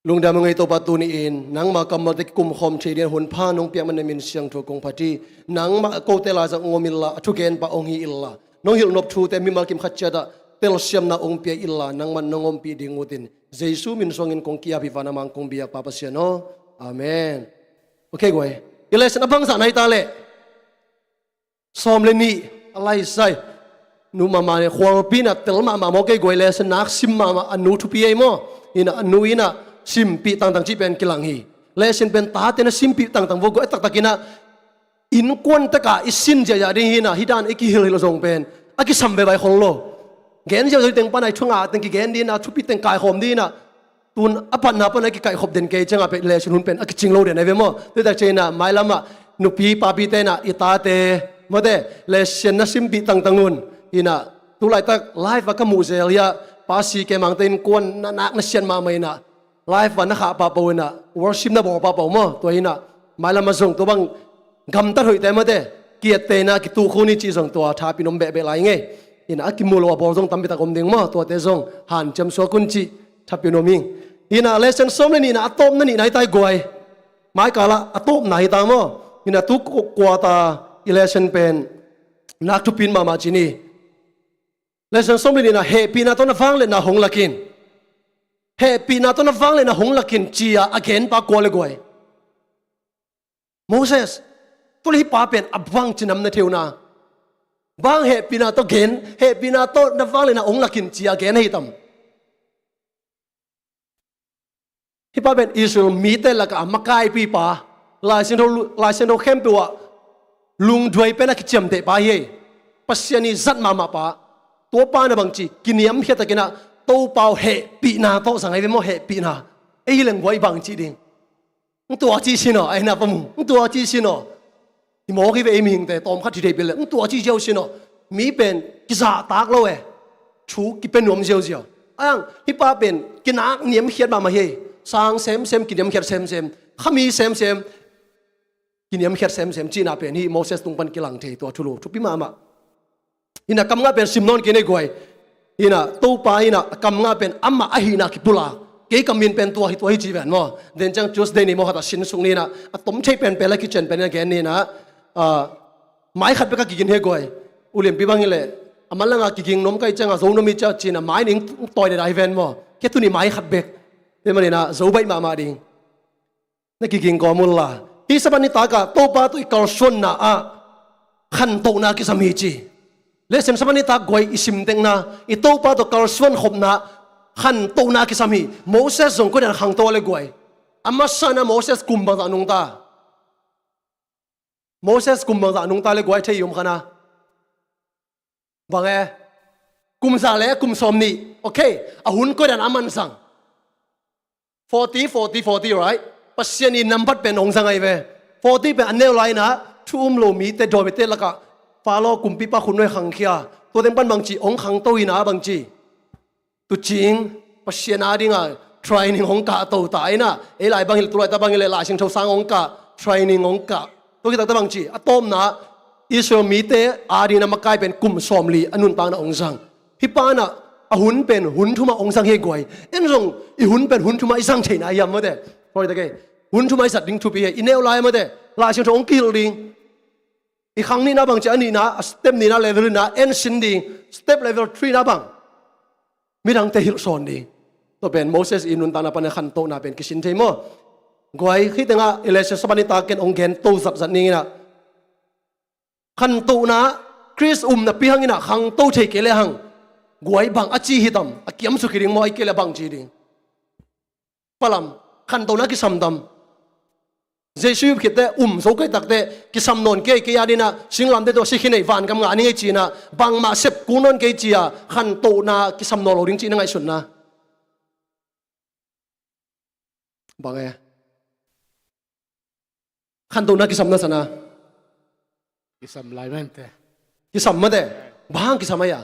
Lungdam ung ei Topa, tuni-in nangma kammal teh kikum khawm thei dingin hun pha nong piak manin na min siangtho kong phat hi. Nangmah kote laizang hong om inla, a thugenpa hong hi inla, nong hilh nop thute mimal kim khat ciat ah telsiamna hong pia inla, nangman nong ompih ding ut in, Jesu min suangin kong ki-ap hi. Van a mang kong biak Pa Pasian aw. Amen. Ok guai. I lesson a bangzah na hi ta leh? Sawm le nih a lai sai. Nu mahmah in khualpi in ah tel mahmah maw, kei guai, lesson nak sim mahmah, a nu thupi ei maw. Hi-in ah a nu in ah simpih tangtang cih pen kilang hi. Lesson pen tate na simpih tangtang vo guai, a taktak in ah innkuan tek a i sin ziahziah ding hi-in ah, hih dan i kihilhhilh zong pen a kisam veve khol lo. Gen ziauziau teng pan a i thu ngah teng kigen ding in ah, thupi teng kaikhawm ding in ah, tun a patna pan a kikaihkhop den kei ciangah pen lesson hun pen a kicing lo den ahi ve maw. Tua tak ciangin ah mailam ah nupi papite in ah i tate, maw te, lesson na simpih tangtang un. Hi-in ah tu laitak live ah ka muh zel hi-a, Pa C K Mangte innkuan na nak na sian mahmah in ah, live ah na khah pahpah uh in ah, worship na bawl pahpah uh maw. Tua hi-in ah mailam ah zong tua bang gamtat hoihte, maw te, kiatte in ah kituh khun hi cih zong tua thapin om behbeh lai ing ei. Hi-in ah a kimu lo a bawl zong tampi tak om ding maw, tuate zong hanciam suak un cih thapin om ing. Hi-in ah lesson sawm le nihna, a tawpna nihna hi ta hi guai. Mai kal ah a tawpna hi ta maw. Hi-in ah tu quarter i lesson pen nak thupi mahmah ci ni. Lesson sawm le nihna, hehpihna tawh na vangliatna hong lak in. Hehpihna tawh na vangliatna hong lak in ci-a a genpa kua le guai? Moses. Tua leh hih pa pen a bangci nam na thei uh na. Bang hehpihna tawh gen, hehpihna tawh na vangliatna hong lak in ci-a gen ahi tam? Hih pa pen Israel mite lakah a makaipipa, Lai Siangtho, Lai Siangtho khempeuh ah lungduai pen a kiciamteh pa hi. Pasian ii zat mahmah pa. Tua pa in ah bangci, kiniamkhiat takin ah Topa aw hehpihna tawh zang ahi ve maw, hehpihna. Ei hi leng guai bangci ding? Hong tua ci sin aw, ai na pa mu. Hong tua ci sin aw. I mawk hi ve ei mihingte, tawmkhat hi thei pi leh hong tua ci ziau sin aw. Mi pen kizahtak lo e. Thu kipia nuam ziauziau. Ang, hih pa pen kinak niamkhiat mahmah hi. Sang semsem, kiniamkhiat semsem. Khami semsem, kiniamkhiat semsem cihna pen hih Moses tung pan kilang thei tua thulu thupi mahmah. Hi-in ah kam ngah pen sim nawn kei ni guai. Hi-in ah Topa in ah kam ngah pen amah ahihna kipulak. Kei ka min pen tua hi, tua hi ci ven maw. Then ciang Tuesday ni maw, hat a sin suk ni-in ah, a tom thei penpen la kician pen in ah gen ni-in ah, ah, mai khat bek a kigin hi guai. U Lianpi bang hi leh, a manlang a kiging nuam ka hih ciangah zo nuam hi ciah ci-in ah mai ning tawi deda hi ven maw. Kei tuni mai khat bek. Tua manin ah zo baih mahmah ding. Na kiging kawm un la. Hih Sabbath nitak ah Topa tawh i kalsuanna ah khantohna kisam hi ci. Lesson Sabbath nitak guai i sim tekna, i Topa tawh kalsuan khopna khantohna kisam hi. Moses zong koidan khangto a le guai? A masa-in ah Moses kum bangzah nungta? Moses kum bangzah nungta le guai, thei i om kha na? Bang e? Kum za le kum sawmnih. Ok. A hun koidan a man zang? Forty, forty, forty, right? Pasian ii nambat pen hong zang ahi ve. Forty pen a neu lai-in ah thu um lo mite, dawi mite lakah Faro kumpipa khutnuai khangkhia. Tua teng pan bangci, hong khangto in ah bangci, tuucing Pasian adingin training hong kahto ta in ah, ei lai bang hi leh, tu laitak bang hi leh Lai Siangtho sang hong kah, training hong kah. Tua khit takte bangci, a tawpna Israel mite adingin a makai pen kum sawmli a nuntakna hong zang. Hih pa in ah a hun pen hun thum ah hong zang hi guai. En zong i hun pen hun thum ah i zang theihna hiam, maw te? Hoi ta kei. Hun thum ah i zat ding thupi hi. I neu lai, maw te, Lai Siangtho hong kihilh ding. I khang nihna bangci, a nihna, a step nihna level in ah en sin ding, step level three na bang midangte hilh sawn ding. Tua pen Moses ii nuntakna pan a khantohna pen kisin thei maw. Guai, hih tengah i lesson Sabbath nitak ken hong gen to zatzat ning in ah, khantohna, Khrist um napi hangin ah khangto thei kei le hang, guai, bang a ci hi tam? A kiamsuk hi ding maw, ahih kei leh bang ci ding? Palam, khantohna kisam tam? Jesu ii khitte um zo ka hih takte kisam nawn kei, kei adingin ah singlamteh tawh si khin ei, vangam ngah ning ei ci-in ah, bangmah sep kul nawn kei ci-a khantohna kisam nawn lo ding cih na ngaihsutna bang e? Khantohna kisam na sa na? Kisam lai mente. Kisam mate. Bang hang kisam ai a?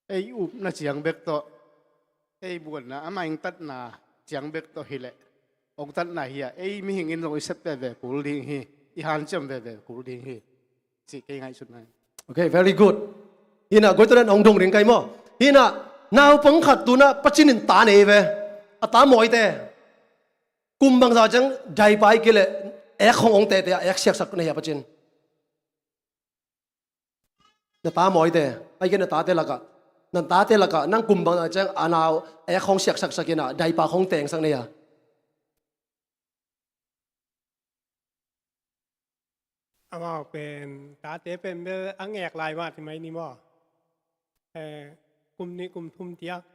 Ei upna ciang bek tawh, ei buanna, amah ing tatna ciang bek tawh hileh, ong tatna hi a, ei mihing in zong i sep veve kul ding hi, i hanciam veve kul ding hi, cih kei ngaihsutna. Okay, very good. Hina, guai tawh dan ong dong ding kai maw. Hina, naupang khat tuna pacin in ta nei ve. A ta mawite. Kum bangza ciang daipa ai kei leh ek hong ong tete a, ek siaksak nei a pacin. Na ta mawite, ai kei na tate lakah, na tate lakah nang kum bangza ciang a nau ek hong siaksaksak ina, daipa hong tengsak nei a? Amau pen tate pen bel a ngek lai mah ti mai ni maw? Eh, kum nih kum thum tiak.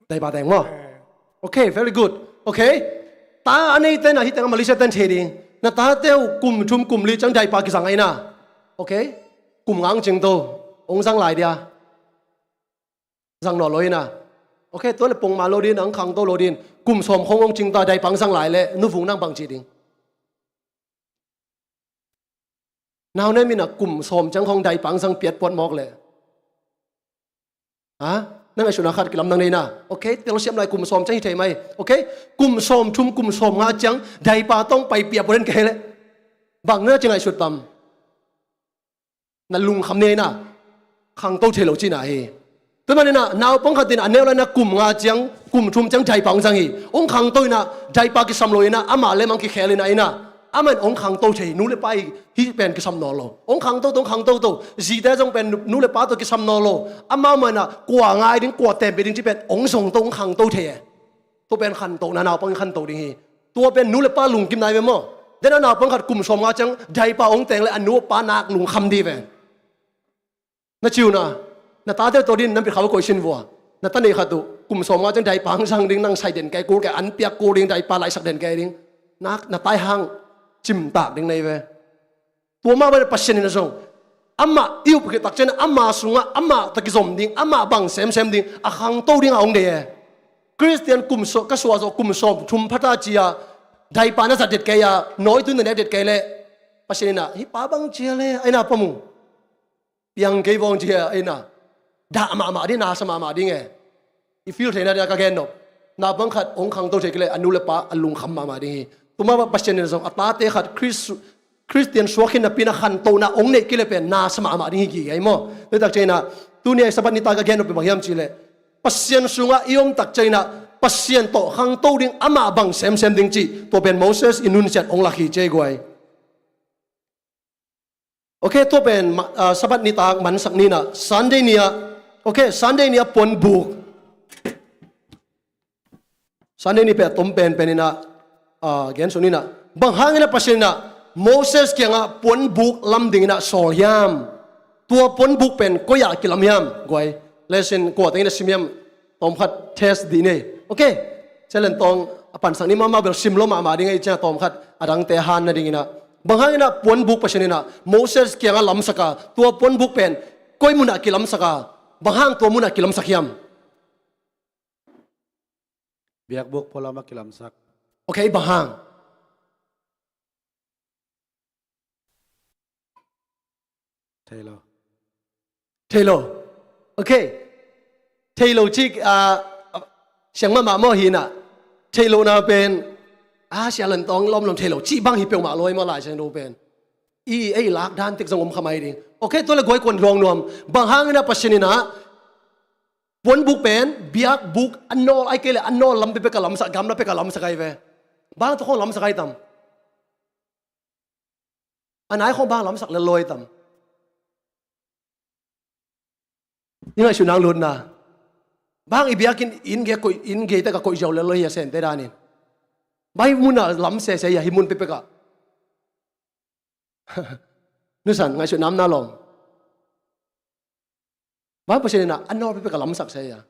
Daipa teng maw? Eh. Okay, very good. Okay. Ta a nei tena hi teng a Malaysia ten thei ding. Na tate uh kum thum kum li ciang daipa kizang ai na. Okay. Kum nga ong cing to. Ong zang lai dia. Zang naw lo ina. Okay, tua le pongma lo din, ang khangto lo din. Kum sawm khong ong cing ta daipa ang zang lai le, nuvung nang bang ci ding. Nau ne mina kum sawm ciang khong daipa ang zang piat puat mawk le. Ha? Nang a suna khat kilam nang nei na. Okay, tel siam lai kum sawm ciang hi thei mai. Okay? Kum sawm thum, kum sawm nga ciang daipa tong pai piat puat den kei le. Bang na ci ngaihsut tam. Na lungkham nei na, khangto thei lo cina hi. Tua manin ah, naupang khat in a neu lai na kum nga ciang, kum thum ciang daipa ong zang hi. Ong khangto ina, daipa kisam lo ina, amah le mang kikhel ina ina. Amah in ong khangto thei, nu le pa hi, hi pen kisam naw lo. Ong khangto to, ong khangto to. Zite zong pen nu, nu le pa to kisam naw lo. Amah mah ina, kua ngai ding, kua tempe ding ci pen, ong zong to, ong khangto thei e. Tua pen khantohna, naupang khantoh ding hi. Tua pen nu le pa lungkim nai ve maw? Den a naupang khat kum sawm nga ciang daipa ong teng le a nu a pa nak lungkham di ve. Na ciuna, na tate tawh din nan pi khau koi sin vua. Na ta nei khat uh kum sawm nga ciang daipa ang zang ding, nang sai den kai kul kai, an piak kul ding, daipa laisak den kai ding. Nak, na tai hang cimtak ding nei ve. Tua mah bang Pasian in a zong, amah i up khit tak ciang ama sungah amah tawh kizom ding, amah bang semsem ding, a khangto ding a ong dei e. Khristian kum sawm, ka suah zawh kum sawm thum phata cia, daipa na zat det kei a, nawi tui na nek det kei leh, Pasian in a, hih pa bang cia le, ai na pom uh. Piang kei vawng cia, ai na. Dah mahmah ding, na sa mahmah ding e. I feel theihna dingin ka gen nop. Naupang khat ong khangto thei kei leh a nu le pa a lungkham mahmah ding hi. Tua mah bang Pasian in zong a tate khat Khris-, Khristian suak khin napi-in a khantohna ong neih kei leh pen na sa mahmah ding hi kei maw? Tua tak ciangin ah, tuni a Sabbath nitak ka gen nop pen bang hiam cih leh, Pasian sungah i om tak ciangin ah, Pasian tawh khangto ding, amah bang semsem ding cih, tua pen Moses i nunciat ong lak hi ci ei guai. Ok, tua pen ma-, ah, Sabbath nitak mansak ni-in ah, Sunday ni-ah, ok, Sunday ni-ah puanbuk. Sunday ni pen a tom penpen in ah, ah, gensun in ah. Bang hangin ah Pasian in ah Moses kiangah puanbuk lam dingin ah sawl hiam? Tua puanbuk pen koi-ah kilam hiam? Guai, lesson kua tengin ah sim hiam? Tawmkhat test dih ni. Ok. Challenge tawng a pansak ni mahmah bel sim lo mahmah ding ei ciang tawmkhat a dangte han nadingin ah. Bang hangin ah puanbuk Pasian in ah Moses kiangah lamsak a, tua puanbuk pen koi munah kilamsak a, bang hang tua munah kilamsak hiam? Biakbuk pualam ah kilamsak. Ok, bang hang? Thei lo. Thei lo. Ok. Thei lo cih, ah, siang mahmah maw hi-in ah. Thei lo na pen, ah, sia lan tawng lawmlawm thei lo cih bang hi peuhmah lo ei maw, Lai Siangtho pen. I, ei lak dan tek zong om kha mai ding. Ok, tua le guai kuan luang nuam. Bang hangin ah Pasian in ah puanbuk pen, biakbuk, a nawl ai kei leh a nawl lam pekpek a lamsak, gamla pek a lamsak ai ve. Bang tawh khong lamsak ai tam? A nai khong bang lamsak lel lo ai tam? I ngaihsut nang lutna. Bang i biakinn, inn gei koih, inn gei tek a koih ziau lel lo hi a, sente danin. Bang hih munah lam sese hi a, hih mun pekpek ah. Nusan, ngaihsut nam na lawm. Bang Pasian in ah a nawl pekpek a lamsak se hi a.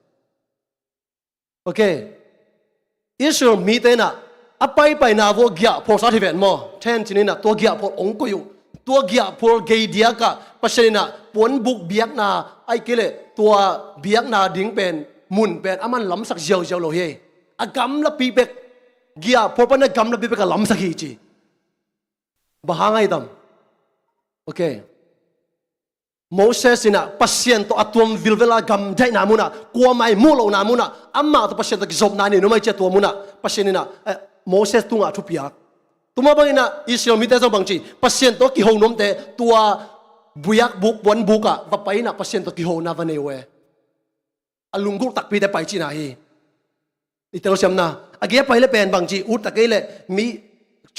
Ok. Israel mite in ah a paipaina vua giahphual sa hi ven maw? Then cin in ah tua giahphual ong koih uh. Tua giahphual gei diakah Pasian in ah puanbuk biakna ai kei leh tua biakna ding pen, mun pen aman lamsak ziauziau lo hi. A gamlapi bek, giahphual pan a gamlapi bek a lamsak hi ci. Bang hang ai tam? Ok. Moses in ah Pasian tawh a tuam vilvela gamdaihna munah, kuamah i muh lohna munah, amah tawh Pasian tawh kizopna nei nuam ahih ciang tua munah Pasian in ah, eh, Moses tungah thu piak. Tua mah bangin ah Israel mite zong bangci, Pasian tawh kiho nuamte tua biakbuk, puanbuk ah va pai in ah Pasian tawh kihona va nei uh e. A lunggulh takpite pai cihna hi. I telsiamna a gei a pai le pen bangci, ut a kei leh mi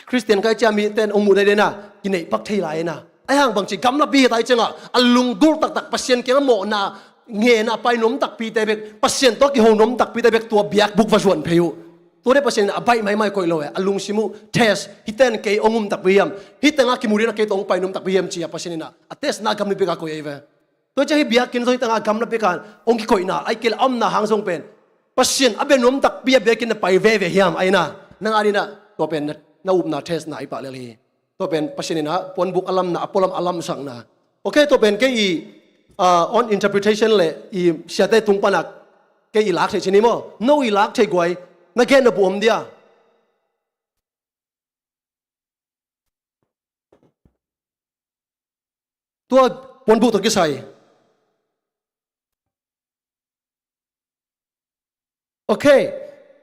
Khristian ka hih ciang mite in hong muh dai dai na, kineih pak thei lai na. Ahi hang bangci, gamlapi hi ta ahih ciangah a lunggulh taktak Pasian kiangah mawhna ngen a pai nuam takpite bek, Pasian tawh kiho nuam takpite bek tua biakbuk va zuan phei uh. Tua deh Pasian in a baih maimai koih lo e, a lungsim uh test, hihte in kei hong um takpi hiam, hih tengah kimu ding in ah kei tawh hong pai nuam takpi hiam ci-a Pasian in ah a testna gamlapi bek a koih ahi ve. Tua ciang hih biakinn zong hih tengah gamla pek a hong kikoihna, ahih kei leh a omna hang zong pen Pasian a bia nuam takpi a biakinn na pai veve hiam, ahi na, nang a ding in ah tua pen na, na upna testna i pah lel hi. Tua pen Pasian in ah puanbuk a lamna, a pualam a lamsakna. Ok, tua pen kei i, ah, own interpretation le i siate tung pan ah kei i lak theih cih ni maw? No i lak theih guai, na gen nop uh om dia? Tua puanbuk tawh kisai. Ok.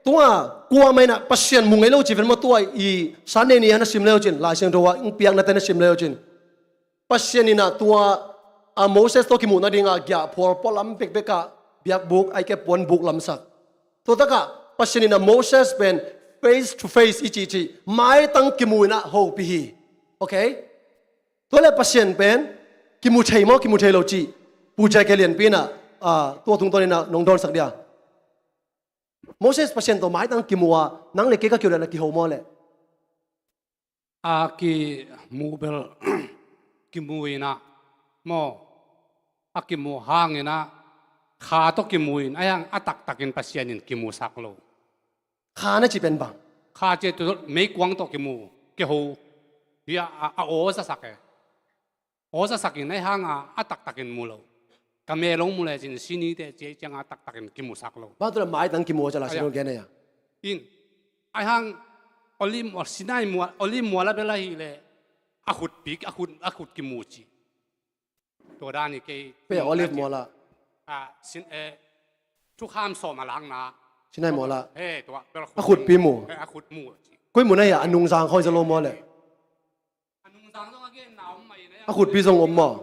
Tua kuamah in ah Pasian mu ngei lo ci ven maw, tua i Sunday ni a na sim le uh cin, Lai Siangtho ah hong piaknate na sim le uh cin. Pasian in ah tua a Moses tawh kimuh nading a giahphual pualam pekpek ah biakbuk, ahih kei leh puanbuk lamsak. Tua tak ah Pasian in ah Moses pen face to face i cihcih, maitang kimu in ah hopih hi. Ok? Tua leh Pasian pen kimu thei maw, kimu thei lo cih Pu J K Lianpi in ah, ah, tua tungtawn in ah nong dawnsak dia. Moses Pasian tawh maitang kimu a, nang le kei ka kiho dan a kiho maw leh? A kimu bel, kimu in ah maw, a kimu hang in ah, kha tawh kimu in, ahi hang a taktakin Pasian in kimusak lo. Kha na cih pen bang? Kha ci-a tua meikuang tawh kimu, kiho hi a, a, a aw zasak e. Aw zasak in ahi hang a, a taktakin mu lo. Ka mel hong mu lecin si ni teh ci ahih ciang a taktakin kimusak lo. Bang tua leh maitang kimu a ci a Lai Siangtho gen a hia? In, ahi hang Olive mual, Sinai mual, Olive mual a bel ahih leh a khutpi, a khut, a khut kimu ci. Tua dan hi kei. Pen Olive mual ah. Ah, Sin, eh, thukham sawm a lakna. Sinai mual ah. He, tua, bel a khutpi mu. He, a khut mu ci. Koi mun a hia, a nungzang khawng hi zaw lo maw leh? A nungzang zong a genna om mah in a, a khutpi zong om maw?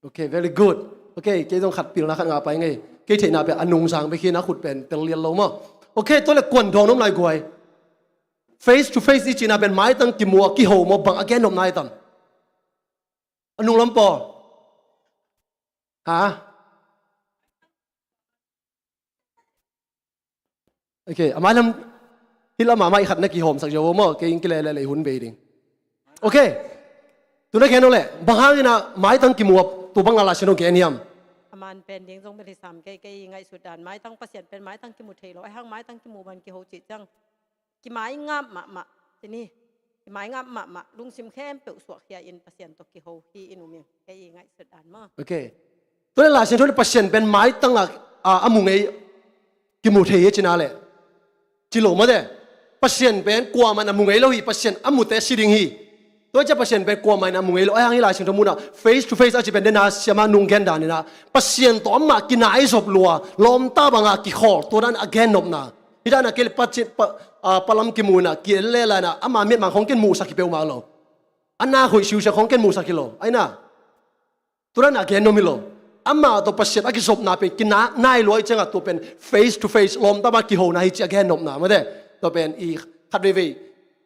Ok, very good. Ok, kei zong khat pilna khat ngah pai ngei. Kei theihna pen a nungzang bek hi in a khut pen tel lian lo maw? Ok, tua leh kuan dawn om lai guai. Face to face i cihna pen maitang kimu a kiho maw, bang a gen nopna hi tam? A nunglam pawl. Ha? Ok, a mailam, hih lam ah mah i khat na kihawmsak ziau maw, kei in kilele lei hun bei ding. Ok, tu na gen aw leh, bang hangin ah maitang kimu a tua bang a Lai Siangtho gen hiam? A man pen ding zong bel hi sam kei, kei i ngaihsut dan, maitang Pasian pen maitang kimu thei lo, ahi hang maitang kimu bang kiho cih ciang. Kimai ngap mahmah, ci ni. Kimai ngap mahmah, lungsim khempeuh suahkhia in Pasian tawh kiho hi in um ing, kei i ngaihsut dan maw. Ok. Tua leh Lai Siangtho in Pasian pen maitang ah, a, a mu ngei, kimu thei hi ci na leh. Ci lo maw te. Pasian pen kuamah in a mu ngei lo hi, Pasian a mute si ding hi. Tua ciang Pasian pen kuamah in a mu ngei lo, ahi hang hih Lai Siangtho munah face to face a cih pen dena siama nung gen dan in ah Pasian tawh amah kinai zop lua, lawmta banga kikhawl, tua dan a gen nopna. Hih dan a kei leh pa, pa, ah, palam kimu in ah, ki-en le la in ah, ama miatmang khawng ken muhsak hi peuhmah lo. A nak hoih siusia khawng ken muhsak hi lo. Ahi na. Tua dan a gen nop hi lo. Amah tawh Pasian a kizopna pen kinai lua ahih ciangah tua pen face to face, lawmta banga kihona hi cih a gen nopna maw te. Tua pen i khat veivei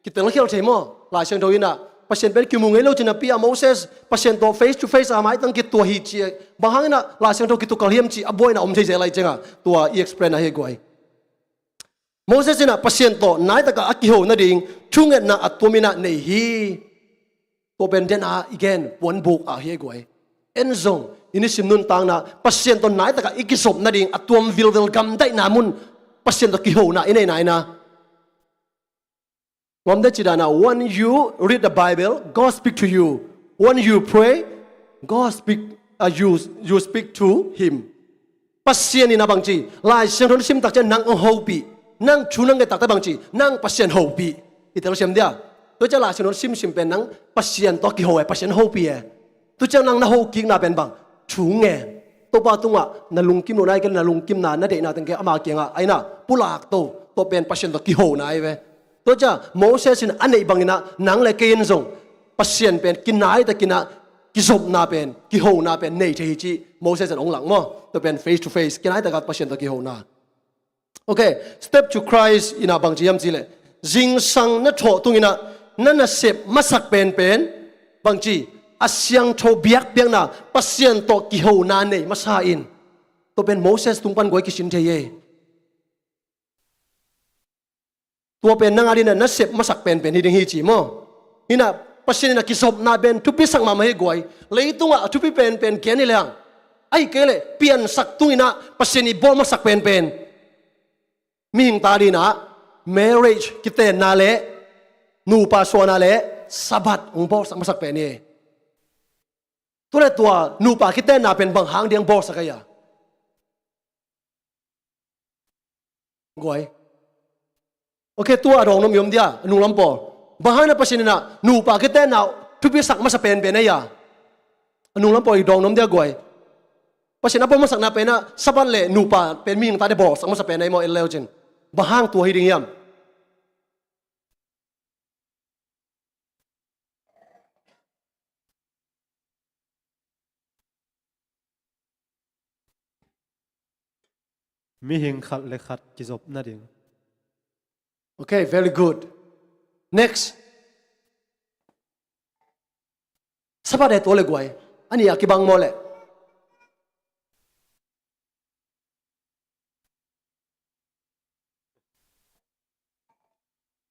kitelkhial thei maw? Lai Siangtho in ah Pasian pen kimu ngei lo ci napi ah Moses Pasian tawh face to face a maitang kitua hi ci. Bang hangin ah Lai Siangtho kitukal hiam cih a buaina om thei zel ahih ciangah tua i explain ahi guai. Moses in ah Pasian tawh naitak a kiho nading thungetna a tuam in ah nei hi. Tua pen den a i gen puanbuk ah hi guai. En zong i nisim nuntakna Pasian tawh naitak a i kizop nading a tuam vilvel gamdaihna mun Pasian tawh kihona i neihna in ah. Nuam deuh ci dan a, when you read the Bible, God speak to you. When you pray, God speak, uh, you, you speak to him. Pasian in ah bangci, Lai Siangtho na sim tak ciang nang hong hopih. Nang thu nang nget tak ciang bangci, nang Pasian hopih. I telsiam dia. Tua ciang Lai Siangtho simsim pen nang Pasian tawh kiho e, Pasian hopih e. Tua ciang nang na hokikna pen bang? Thu ngen. Topa tungah na lungkim lohna, ahih kei leh na lungkimna, na deihna teng kei ama kiangah, aina, pulak to. Tua pen Pasian tawh kihona ahi ve. Tua ciang Moses in a neih bangin ah nang le kei in zong Pasian pen kinai takin ah kizopna pen, kihona pen nei thei hi ci Moses in hong lak maw. Tua pen face to face, kinai takin Pasian tawh kihona. Ok, step to Christ in ah bang ci hiam cih leh, zingsang na thawh tungin ah na nasep masak penpen, bang ci, a siangtho biakpiakna, Pasian tawh kihona nei masa in. Tua pen Moses tung pan guai kisin thei e. Tua pen nang a dingin ah nasep masak penpen hi ding hi ci maw. Hi in ah Pasian in ah kizopna pen thupisak mahmah hi guai. Leitungah a thupi penpen gen hi lehang, ahih kei leh piansak tungin ah Pasian i bawl masak penpen, mihing ta dingin ah marriage, kitenna le nupa suahna le Sabbath hong bawlsak masak pen hi. Tua leh tua nupa kitenna pen bang hang ding bawlsak ahi a? Guai. Ok, tua a dawng nuam i om dia, a nunglam pawl? Bang hang na Pasian in ah nupa kitenna thupisak masa penpen ahi a? A nunglam pawl i dawng nuam dia guai. Pasian a bawl masakna pen ah Sabbath le nupa pen mihing tate bawlsak masa pen ahi maw, en leu cin. Bang hang tua hi ding hiam? Mihing khat le khat kizop nading. Ok, very good. Next. Sabbath e, tua le guai. A nih a kibang maw leh?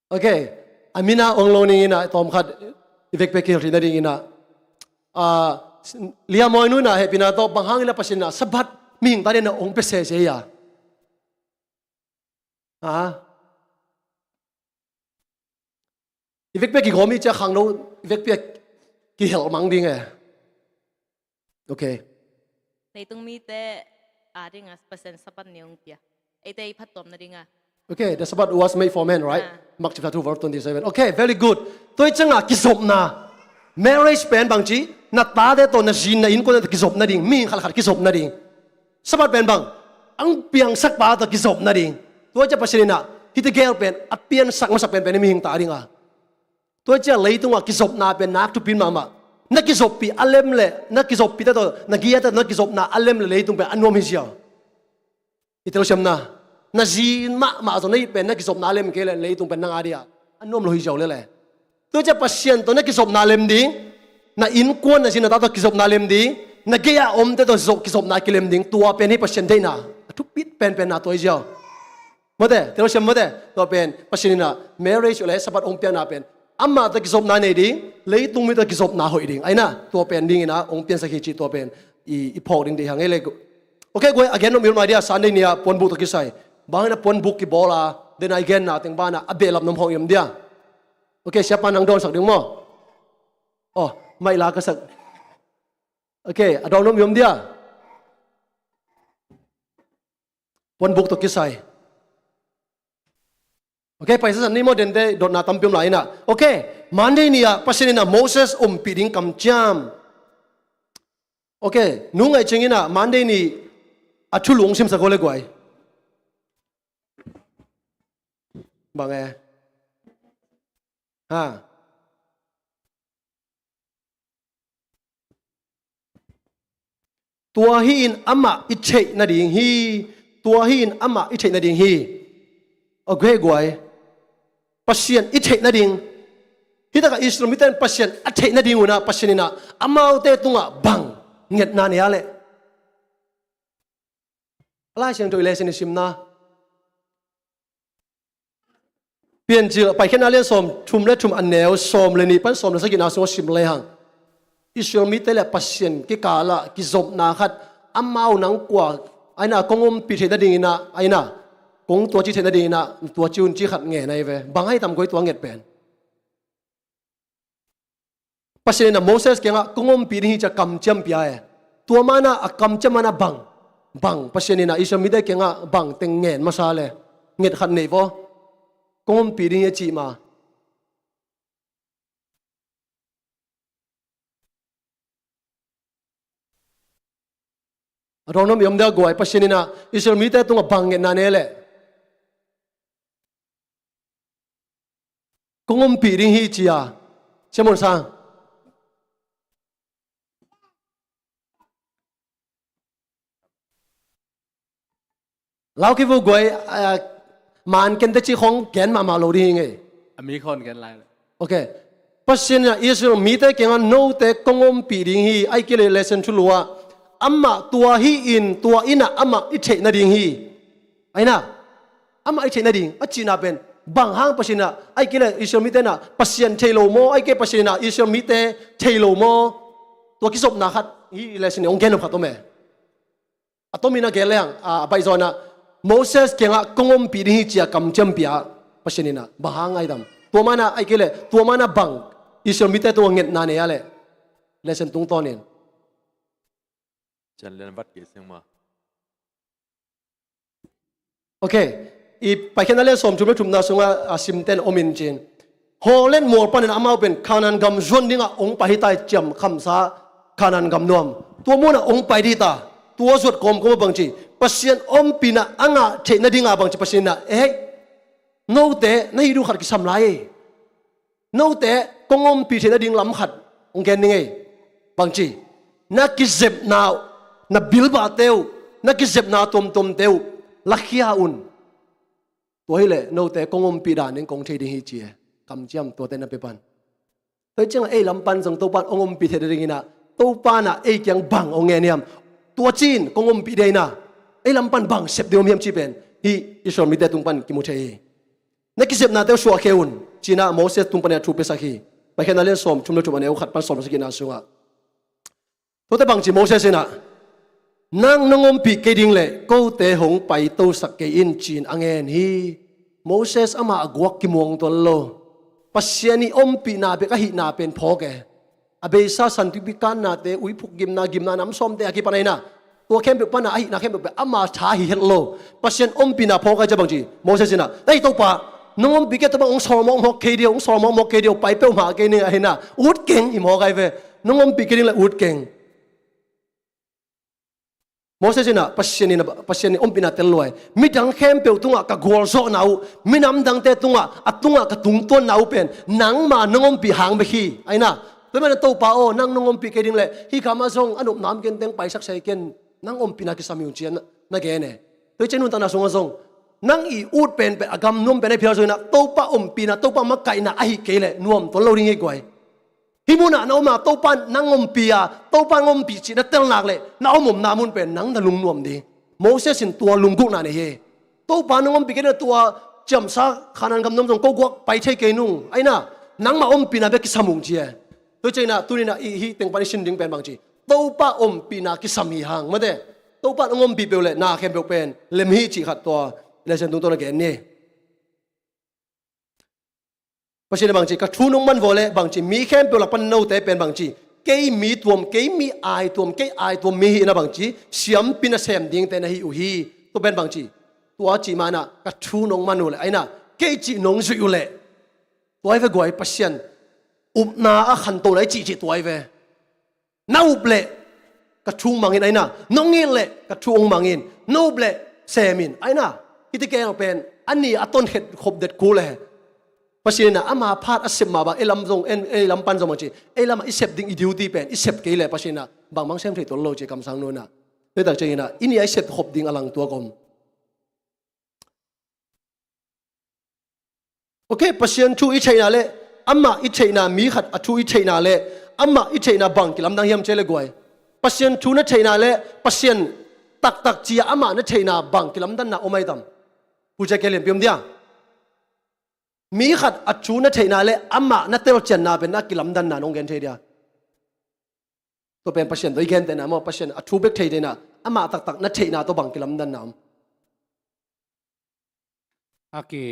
Ok, a min ah ong lo ning in ah, tawmkhat i vekpi a kihilhri nading in ah, ah, Lia Mawi Nu in ah hehpihna tawh, bang hang in ah Pasian in ah Sabbath mihing ta dingin ah ong pia sese hi a? Ha? I vekpi a kigawm hi ci a, khangno i vekpi a kihelh mang ding e. Ok. Leitung mite a dingin Pasian Sabbath ni ong pia. Eite i phattuam nading a. Ok, the Sabbath was made for man, right? Ah. Mark chapter two, verse twenty-seven. Ok, very good. Tua hi ciangin kizopna. Marriage pen bang ci, na tate tawh, na zi, na innkuan tawh kizop nading, mihing khat le khat kizop nading. Sabbath pen bang? Ang piangsak pa tawh kizop nading. Tua hi ciang Pasian in ah hihte gel pen a piansak masak penpen hi, mihing ta dingin. Tua hi ciang leitungah kizopna pen nak thupi mahmah. Na kizoppih a lem le, na kizoppihte tawh, na gei-ate tawh na kizopna a lem le leitung pen a nuam hi ziau. I telsiamna, na zi mahmah zong na it pen na kizopna a lem kei le leitung pen nang a dingin a nuam lo hi ziau lel e. Tua hi ciang Pasian tawh na kizopna lem ding, na innkuan, na zi na ta tawh kizopna lem ding, na gei-a omte tawh zong kizopna kilem ding, tua pen hi Pasian deihna a thupit penpenna tua hi ziau. Mate, telsiam mate, tua pen Pasian in ah marriage le Sabbath ong piakna pen amah tawh kizopna nei ding, leitung mi tawh kizopna hoih ding, aina, tua pen dingin ah ong piansak hi cih tua pen i, i phawk ding deih hang ei le. Ok, guai, a gen nuam i om lai dia, Sunday ni-a puanbuk tawh kisai. Bang hang in ah puanbuk kibawl a, den a i genna teng banah a behlap nuam khawng i om dia? Ok, siapa nang dawnsak ding maw? Oh, maih la ka sak. Ok, a dawn nuam i om dia? Puanbuk tawh kisai. Ok, paisa zat ni maw, dente dotna tampi om lai in ah. Ok, Monday ni-a Pasian in ah Moses ompih ding kamciam. Ok, nung ngaih ciangin ah Monday ni a thulu hong simsak o le guai. Bang e? Ha? Tua hi in amah i theih nading hi. Tua hi in amah i theih nading hi. A guai guai. Pasian i theih nading. Hi takah Israel mite in Pasian a theih nading un ah Pasian in ah amaute tungah bang ngetna nei a leh? A Lai Siangtho i lesson i simna. Piancil Paikhiatna lian sawm thum le thum, a neu sawm le nih pan sawm le sagihna sungah sim lehang, Israel mite le Pasian kikal ah kizopna khat, amau nang kua, aina, kong ompih theih nadingin ah, aina, kong tuaci theih nadingin ah tuaci un ci khat ngen ahi ve. Bang ahi tam guai tua nget pen? Pasian in ah Moses kiangah kong ompih ding hi ci-a kamciam pia e. Tua manah a kamciam manah bang, bang, Pasian in ah Israel mite kiangah bang teng ngen masa le? Nget khat nei vaw. Kong ompih ding hi a cih ma. A dawng nuam i om deuh guai, Pasian in ah Israel mite tungah bang ngetna nei leh kong ompih ding hi ci a. Siamon Sang. Lau kei vo guai, ah, man kente ci khong gen mahmah lo ding hi ngei. A mi khong gen lai. Ok. Pasian in ah Israel mite kiangah note kong ompih ding hi, ahih kei leh lesson thulu ah amah tua hi in, tua in ah amah i theih nading hi. Ahi na, amah i theih nading a cihna pen bang hang Pasian in ah, ahih kei leh Israel mite in ah Pasian thei lo maw, ahih kei Pasian in ah Israel mite thei lo maw? Tua kizopna khat hi, lesson i hong gen om khat om e. A tomin a gen leng, a, a baih zaw in ah Moses kiangah kong ompih ding hi ci a kamciam pia Pasian in ah bang hang a hi tam? Tua man ah, ahih kei leh tua man ah bang Israel mite tungah ngetna nei a leh, lesson tungtawnin. Chan lian vat kei seng ma. Ok. I Paikhiatna lian sawmthum le thumna sungah a simten om in cin. Horeb mual panin amau pen Kanaan gam zuan dingah hong pai hi ta, ciam khamsa Kanaan gam nuam. Tua munah hong pai dih ta. Tua zuat kawmkawm a bangci, Pasian ompihna a ngah theih nadingah bangci, Pasian in ah, eh, note na hih duh khat kisam lai. Note kong ompih theih nading lam khat hong gen ning ei. Bangci, na kizepna, na bilbahte uh, na kizepna tuamtuamte uh lakhia un. Tua hileh note kong ompih dan ding kong thei ding hi ci e. Kamciam tuate na pia pan. Tua hi ciangah ei lam pan zong Topa in hong ompih theih nadingin ah, Topa in ah ei kiang bang hong ngen hiam? Tua cin kong ompih dih a hi na, ei lam pan bang sep ding om hiam cih pen hih Israel mite tung pan kimu thei hi. Na kizepnate uh suahkhia un, ci-in ah Moses tung panin a thu piasak hi. Paikhiatna lian sawmthum le thum, a neu khat pan sawm sagihna sungah. Tuate bangci Moses in ah, nang nong ompih kei ding leh kote hong paitosak kei in, ci-in a ngen hi. Moses amah a guak kimuang tuan lo. Pasian ii ompihna bek ahihna pen phawk e. A beisa santuipi kannate, uiphuk gimna, gimna nam sawmte a kipan a hi na, tua khempeuh pan a ahihna khempeuh pen ama tha hi het lo. Pasian ompihna phawk a, ci a bangci, Moses in ah, ei Topa, nong ompih kei, Topa, hong sawl mawkmawk kei dih o, hong sawl mawkmawk kei dih o, pai peuhmah kei ning, a hi na, ut keng, hi mawk a hi ve. Nong ompih kei ding leh ut keng. Moses in ah, Pasian in ah, Pasian in ompihna tel lua hi. Midang khempeuh tungah ka gualzawhna uh, minam dangte tungah, a tungah ka tungtuanna uh pen nangma nong ompih hang bek hi, a hi na. Tua manin Topa aw, nang nong ompih kei ding leh hih gamah zong a nopna om kei teng paisak sei ken, nang ompihna kisam hi ung, ci-in na, na gen e. Tua hi ciang nuntakna sungah zong nang ii ut penpen, a gam nuam pen a phial zong in ah, Topa ompihna, Topa makaihna ahih kei leh nuam tuan lo ding hi guai. Hih munah na om a, Topa in nang ompih a, Topa in hong ompih cih na tel nak leh, na om omna mun pen nang na lungnuam ding. Moses in tua lunggulhna nei hi. Topa in hong ompih kei ding leh tua ciamsa Kanaan gam nuam zong ko guak pai thei kei nung, a hi na, nangma ompihna bek kisam ung, ci e. Tua hi ciangin ah tuni-in ah i, hih teng pan i sin ding pen bangci, Topa ompihna kisam hi hang, mate. Topa in hong ompih peuh leh na khempeuh pen lem hi cih khat tua lesson tungtawn a gen ni. Pasian in bangci, ka thu nong man vua leh bangci, mi khempeuh lak pan note pen bangci, kei mi tuam, kei mi ai tuam, kei ai tuam mi hi in ah bangci, siampi nasem dingte na hi uh hi. Tua pen bangci, tua cih ma-in ah ka thu nong man uh leh, a hi na, kei cih nong zuih uh leh, tua hi ve guai, Pasian upna a khantohna i cihcih tua hi ve. Na up leh ka thu hong mang in, a hi na, nong it leh ka thu hong mang in, na up leh sem in, a hi na. Hih ti kei pen a ni a tonkhiat khop det kul e. Pasian in ah ama phat a sep mah bang, ei lam zong, ei, ei lam pan zong bangci, ei lamah i sep ding i duty pen i sep kei leh Pasian in ah bangbang sem thei tuan lo, ci kamsang nunah. Tua hi tak ciangin ah i ni a i sep khop ding a lang tuak om. Ok, Pasian thu i theihna leh, amah i theihna, mi khat a thu i theihna leh amah i theihna bang kilamdang hiam ci leh guai, Pasian thu na theihna leh Pasian taktak ci-a amah na theihna bang kilamdanna om a hi tam? Pu J K Lianpi om dia. Mi khat a thu na theihna leh amah na telcianna pen na kilamdanna nong gen thei dia? Tua pen Pasian tawh i gentehna maw, Pasian a thu bek thei theihna, amah taktak na theihna tawh bang kilamdanna om? A ki,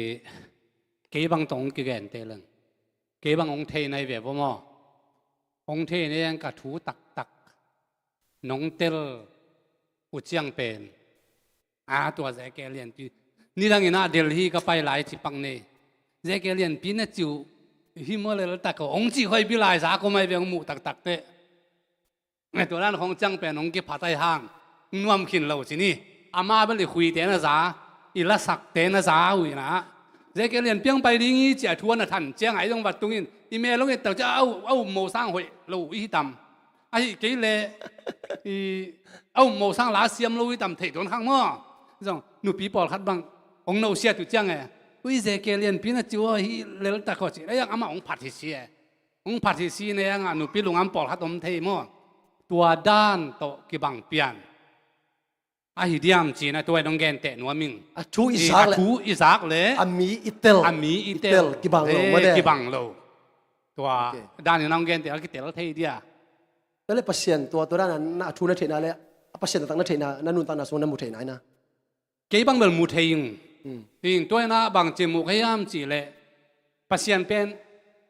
kei bang tawh hong kigente leng, kei bang hong theihna hi ve vo maw. Hong theihna hi hang, ka thu taktak nong tel uh ciang pen, a, tua J K Lianpi, nidangin ah Delhi ka pai lai ci pak nei. J K Lianpi na ci uh hi maw, lel tak uh, hong cih khawng pi lai zak om a hi ve, hong muh taktak teh. Tua dan khawng ciang pen hong kiphat a hi hang. nuam khin lo ci ni. Ama bel i khuite na za, i lasakte na za uh inah, Zekiel lianpi hong pai ding hi ci a thu a na than ciangah ei zong va tungin i mel hong et tak ciah a um, a um mo sang hoih lo uh i hi tam. Ahi kei leh i a um mo sang la siam lo uh i tam theih tuan khang maw. Zong nupi pawlkhat bang hong no siat uh ciang e, ui Zekiel lianpi na ci uh aw hi lel tak aw ci. Ei ang amah hong phat hi si e. Hong phat hi si ne angah nupi lungam pawlkhat om thei maw. Tua dan tawh kibang pian ahi diam cina tua in hong genteh nuam ing. A thu i zak le, a thu i zak le, a mi i tel, a mi i tel kibang lo, eh, mate, kibang lo. Tua dan in hong genteh a kitel thei dia. Tua le Pasian tua, tua dan a thu na theihna le a Pasian taktak na theihna, na nuntakna sung na mu theihna ina. Kei bang bel mu thei ing. Tua in tua inah bangci muh ka hiam cih leh Pasian pen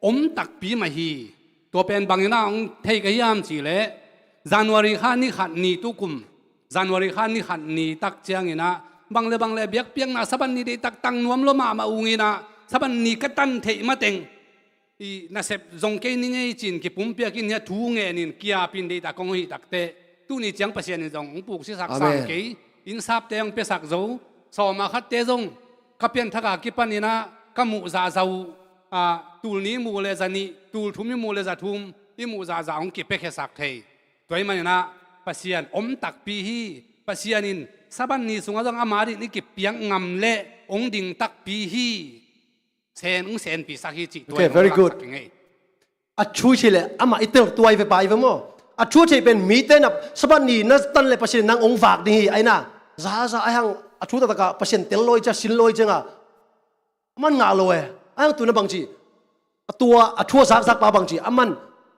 om takpi mah hi. Tua pen bang inah hong thei ka hiam cih leh January kha ni khat ni tukum, January kha ni khat ni tak ciang inah bang le bang le biakpiakna Sabbath ni deihtak tang nuam lua mahmah ung inah Sabbath ni ka tan theih mateng i nasep zong kei ni ngei cin kipumpiak in hia thu ngen in kiapin deihtak kong hih takteh tuni ciang Pasian in zong hong puksisak sang kei. Innsapte hong piasak zo, sawma khatte zong ka pianthak a kipan inah ka muh zahzah uh, ah, tul ni muh le za nih, tul thum i muh le za thum i muh zahzah hong kipiakhiasak thei. Tua ahih man inah Pasian om takpi hi. Pasian in Sabbath ni sungah zong ama adingin i kipiak ngam leh hong ding takpi hi. Sen, hong senpisak hi cih tua. Okay, very good. A thu i cih leh amah i tel tuai ve pai ve maw. A thu a theih pen mite na Sabbath ni na tan leh Pasian in nang hong vak ding hi aina. Zaza ai hang a thu taktak a Pasian tel lawi ciang, sin lawi ciang a aman ngah lo e. Ai hang tuna bangci a tua a thu a zakzak pa bangci aman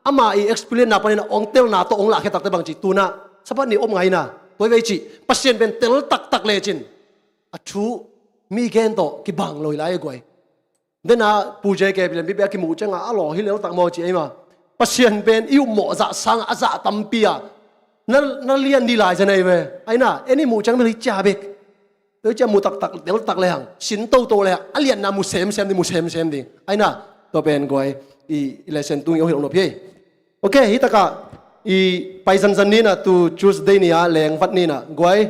ama i experience na panin a hong telna tawh hong lahkhia takte bangci tuna Sabbath ni om ngaina tuai vei cih Pasian pen tel taktak lecin a thu mi gen tawh kibang lo hi lai a guai. Dena Pu J K pian bibia kimuh cianga a law hi leltak maw ci ei ma. Pasian pen i upmawh zah sangah a zah tampi ah na, na lian dih lai zen ei ve. Aina en i muh ciang bel hi cia bek. Tua hi cia muh taktak, deltak le hang, sin toto le hang, a lianna mu semsem ding, mu semsem ding. Aina tua pen guai i, i lesson tung i aw hilh nop hi. Ok, hi takah i pai zanzan nina tu Tuesday ni a lengvat nina guai.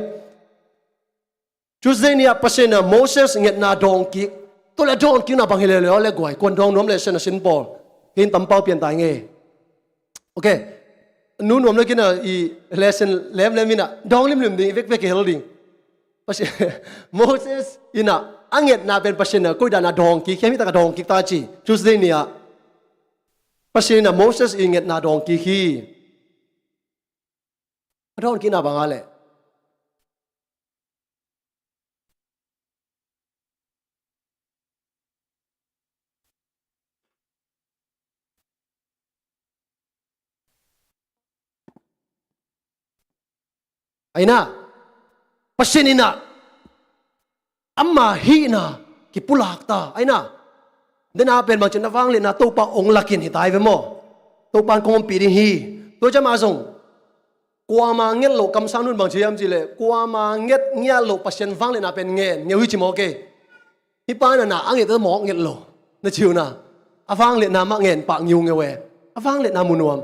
Tuesday ni-ah Pasian in Moses ngetna dawngkik. Tua le dawngkikna bang hi leuleu le guai. Kuan dawng nuam le sian a sin pawl. Kei in tampau pian ta ing e. Ok. Nu nuam le kina i lesson lemlem ina dawng limlim ding, i vekvek i hel ding. Pasian, Moses ina a ngetna pen Pasian ina koidana dawngkik hiam, hi taka dawngkik ta ci. Tuesday ni-ah Pasian ina Moses i ngetna dawngkik hi. A dawngkikna banga le Aina, Pasian ina ama hihna kipulak ta. Aina, dena pen bangci na vangliatna Topa ong lakin hi tai ve maw? Topa in kong ompih ding hi. Tua ciama zong kuama nget loh kamsang nun bangci hiam cileh kuama nget ngiat loh Pasian vangliatna pen ngen ngeu hi ci maw kei? Hih pa na na a nget mawk nget lo na ci uh na. A vangliatna mah ngen pah ngiungeu e. A vangliatna mu nuam.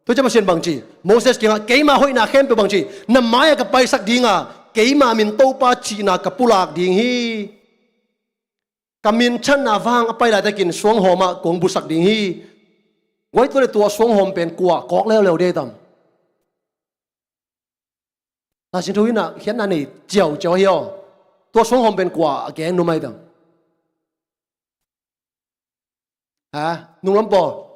Tua ciah Pasian bangci Moses kiangah keima hoihna khempeuh bangci na mai-ah ka paisak dinga keima min Topa cihna ka pulak ding hi. Ka minthanna vang a pai laitakin suanghawmah kong busak ding hi. Guai tua le tua suanghawm pen kua kawk leuleu dei tam? Laisin thu inah khiatna nei ciauciau hi aw. Tua suanghawm pen kua a keng numai tam? Ha? Nunglam pawl.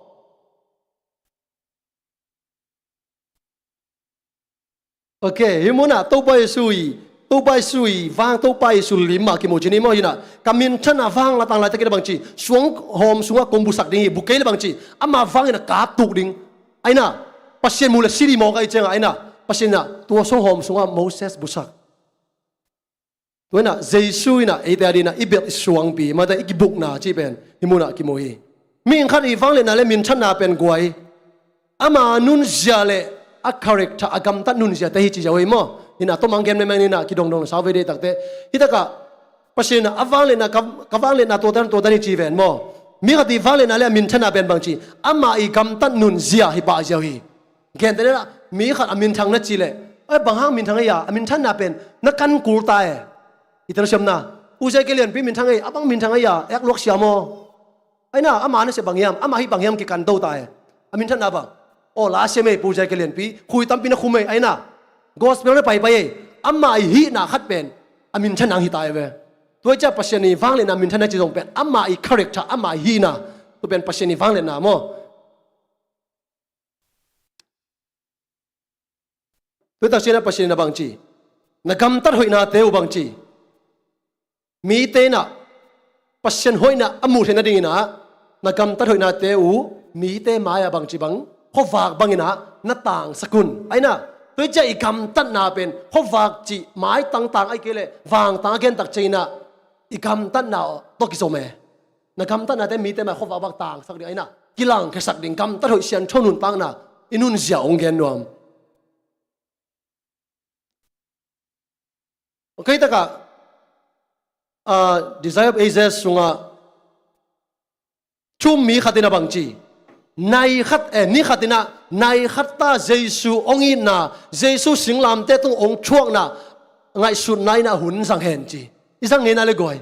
Ok, hi munah Topa Jesu i, Topa Jesu i vang Topa Jesu lim mah kimu cini maw hinah ka minthanna vang latang laitakin a bangci suanghawm sungah kong busak ding hi, bukei le bangci ama vangin a kap tuk ding. Aina Pasian mu le sidi mawk ahi cianga aina Pasian inah tua suanghawm sungah Moses busak. Tua inah Jesu inah eite adinah i belh i suangpi mate i kibukna cih pen hi munah kimu hi. Mihing khat i vangliatna le minthanna pen guai ama nunzia le a character a gamtat nunziate hi ci ziau hi maw? Inah tomang gen maimain inah kidongdong sau vei deihtakte hitakah Pasian inah a vangliatna ka, ka vangliatna tuatan tuatan hi ci ven maw? Mi khat i vangliatna le a minthanna pen bangci ama i gamtat nunzia hi pah ziau hi. Gentehna mi khat a minthang na cih leh Ai, bang hang minthang ei a, a minthanna pen na kan kul ta e. I telsiamna, Pu J K Lianpi minthang ei, a bang minthang ei a, ek luak siam aw. Ai na, ama na sia bang hiam, ama hi bang hiam kikan to ta e. A minthanna bang? Aw, la siam ei, Pu J K Lianpi, khui tampi na khum ei, ai na. Gospel na paipai ei, ama i hihna khat pen a minthanna hi ta e ve. Tua i cia Pasian i vangliatna minthanna ci zong pen ama i character, ama i hihna, tua pen Pasian i vangliatna maw. Tua tak ciangin ah Pasian in a bang ci? Na gamtat hoihnate uh bang ci? Mite in ah Pasian hoihna a muh theih nadingin ah na gamtat hoihnate uh mite mai-ah bang ci bang, khuavak bangin ah na tangsak un. Ai na, tua i cia i gamtatna pen khuavak cih maitang tang ai kei leh vangtang a gen tak ciangin ah i gamtatna tawh kizom e. Na gamtatnate mite mai khuavak bang tangsak ding, ai na, kilangkhiasak ding, gamtat hoih siangtho nuntakna i nunzia hong gen nuam. Okay, takah, ah, Desire of Ages sungah thu-um mi khat in a bang ci? Nai khat, eh, ni khat in ah nai khat ta Jesu hong itna, Jesu singlamteh tung hong thuakna ngaihsutna in ah hun zang hen ci. I zang ngei na le guai.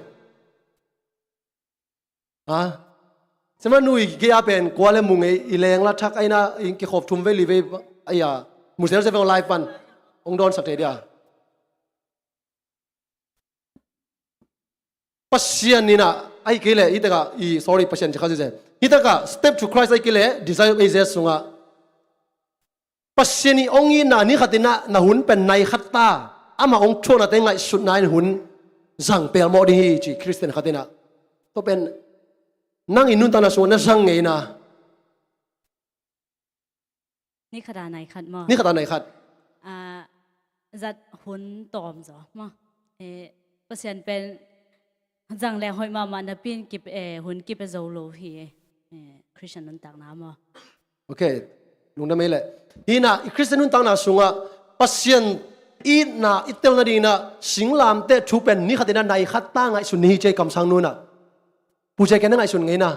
Ha? Sema nui gei a pen kua le mu ngei, i leng la thak ai na, i kikhop thum vei li vei, ai a, mu zel zel vei live pan hong dawnsak thei dia. Pasian in ah ai kei leh, hi takah, i, sorry, Pasian ci kha zel zel. Hi takah Step to Christ ai kei leh Desire of Ages sungah Pasian i hong itna ni khat in ah na hun pen nai khat ta, amah hong thuaknate ngaihsutna in hun zang pelmawh ding hi ci Khristian khat in ah. Tua pen nang i nuntakna sungah na zang ngei na? Ni khat a nai khat maw? Ni khat a nai khat. Ah, zat hun tawm zaw maw? Eh, Pasian pen zang leng hoih mahmah napi in kip, eh, hun kipia zo lo hi, eh, Khristian nuntakna maw? Okay, lungdam ei leh. Hi na, i Khristian nuntakna sungah Pasian itna i tel nadingin ah singlamteh thu pen ni khat in ah nai khat ta ngaihsun ni hi ci ei kamsang nu in ah. Pu J K na ngaihsun ngei na?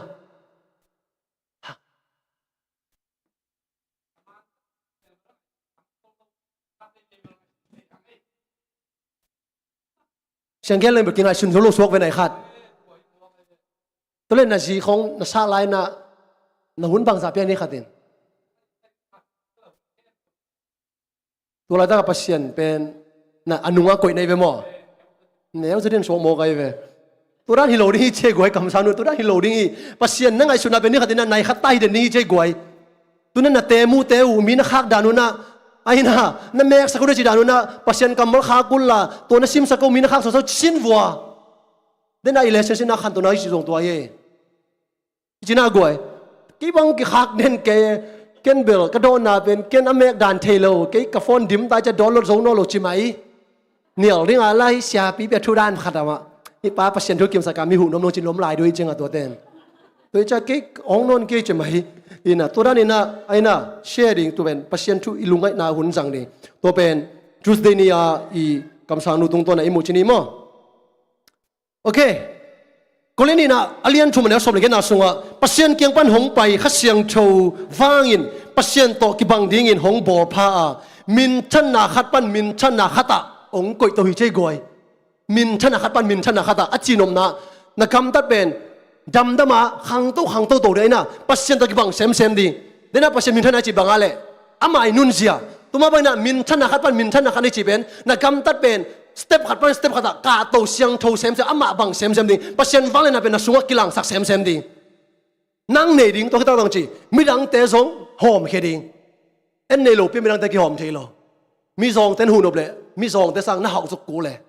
Siang gen leng bel kingaihsun zo lo suak ve nai khat. Tua leh na zi khong na sah lai na, na hun bangzah pia ni khat in. Tua laitak a Pasian pen na a nungah koih na hi ve maw? Neu zaw ding suak mawk a hi ve. Tua dan hi lo ding hi ci ei guai kamsang nu, tua dan hi lo ding hi. Pasian na ngaihsutna pen ni khat in ah nai khat ta hi den ding hi ci ei guai. Tu na na te mu te uh mi na khak dan uh na, ai na, na meksak uh na ci dan uh na, Pasian kammal khak un la, tua na simsak uh mi na khak sawsau sin vua. Den a i lesson sin na khan tua na hi ci zong tua hi. Ci na guai. Kei bang kikhak den kei, ken bel ka dawnna pen ken a mek dan thei lo, kei ka phone dim ta cia download zo nawn lo ci mai. Nial ding a lai siapi pia thu dan khat a mah. Hi pa Pasian thu kimsak a mi huh nuam lo ci nuam lai dui cing a tua ten. Tua i cia kei hong nawn kei ci mai. Ina tua dan ina, aina share ding tua pen Pasian thu i lungngaihna hun zang ding. Tua pen Tuesday ni a i kamsang nu tungtawn a i muh ci ni maw? Okay. Korin in ah a lian thum a neu sawm le giatna sungah Pasian kiang pan hong pai Kha Siangtho vangin Pasian tawh kibang dingin hong bawlpha a, minthanna khat pan minthanna khat ah hong koih to hi ci ei guai. Minthanna khat pan minthanna khat ah a cinopna, na gamtat pen damdam a khangto khangto to ding a, ina Pasian tawh kibang semsem ding. Dena Pasian minthanna ci bang a leh ama i nunzia. Tua mah bangin ah minthanna khat pan minthanna khat i ci pen, na gamtat pen step khat pan step khat ah kahto siangtho semsem, amah bang semsem ding. Pasian vangliatna pen na sungah kilangsak semsem ding. Nang nei ding, tua khit tak dong ci, midangte zong hawmkhia ding. En nei lopi midangte kihawm thei lo. Mizawngte na huh nop leh mizawngte sang na hauh zok kul e.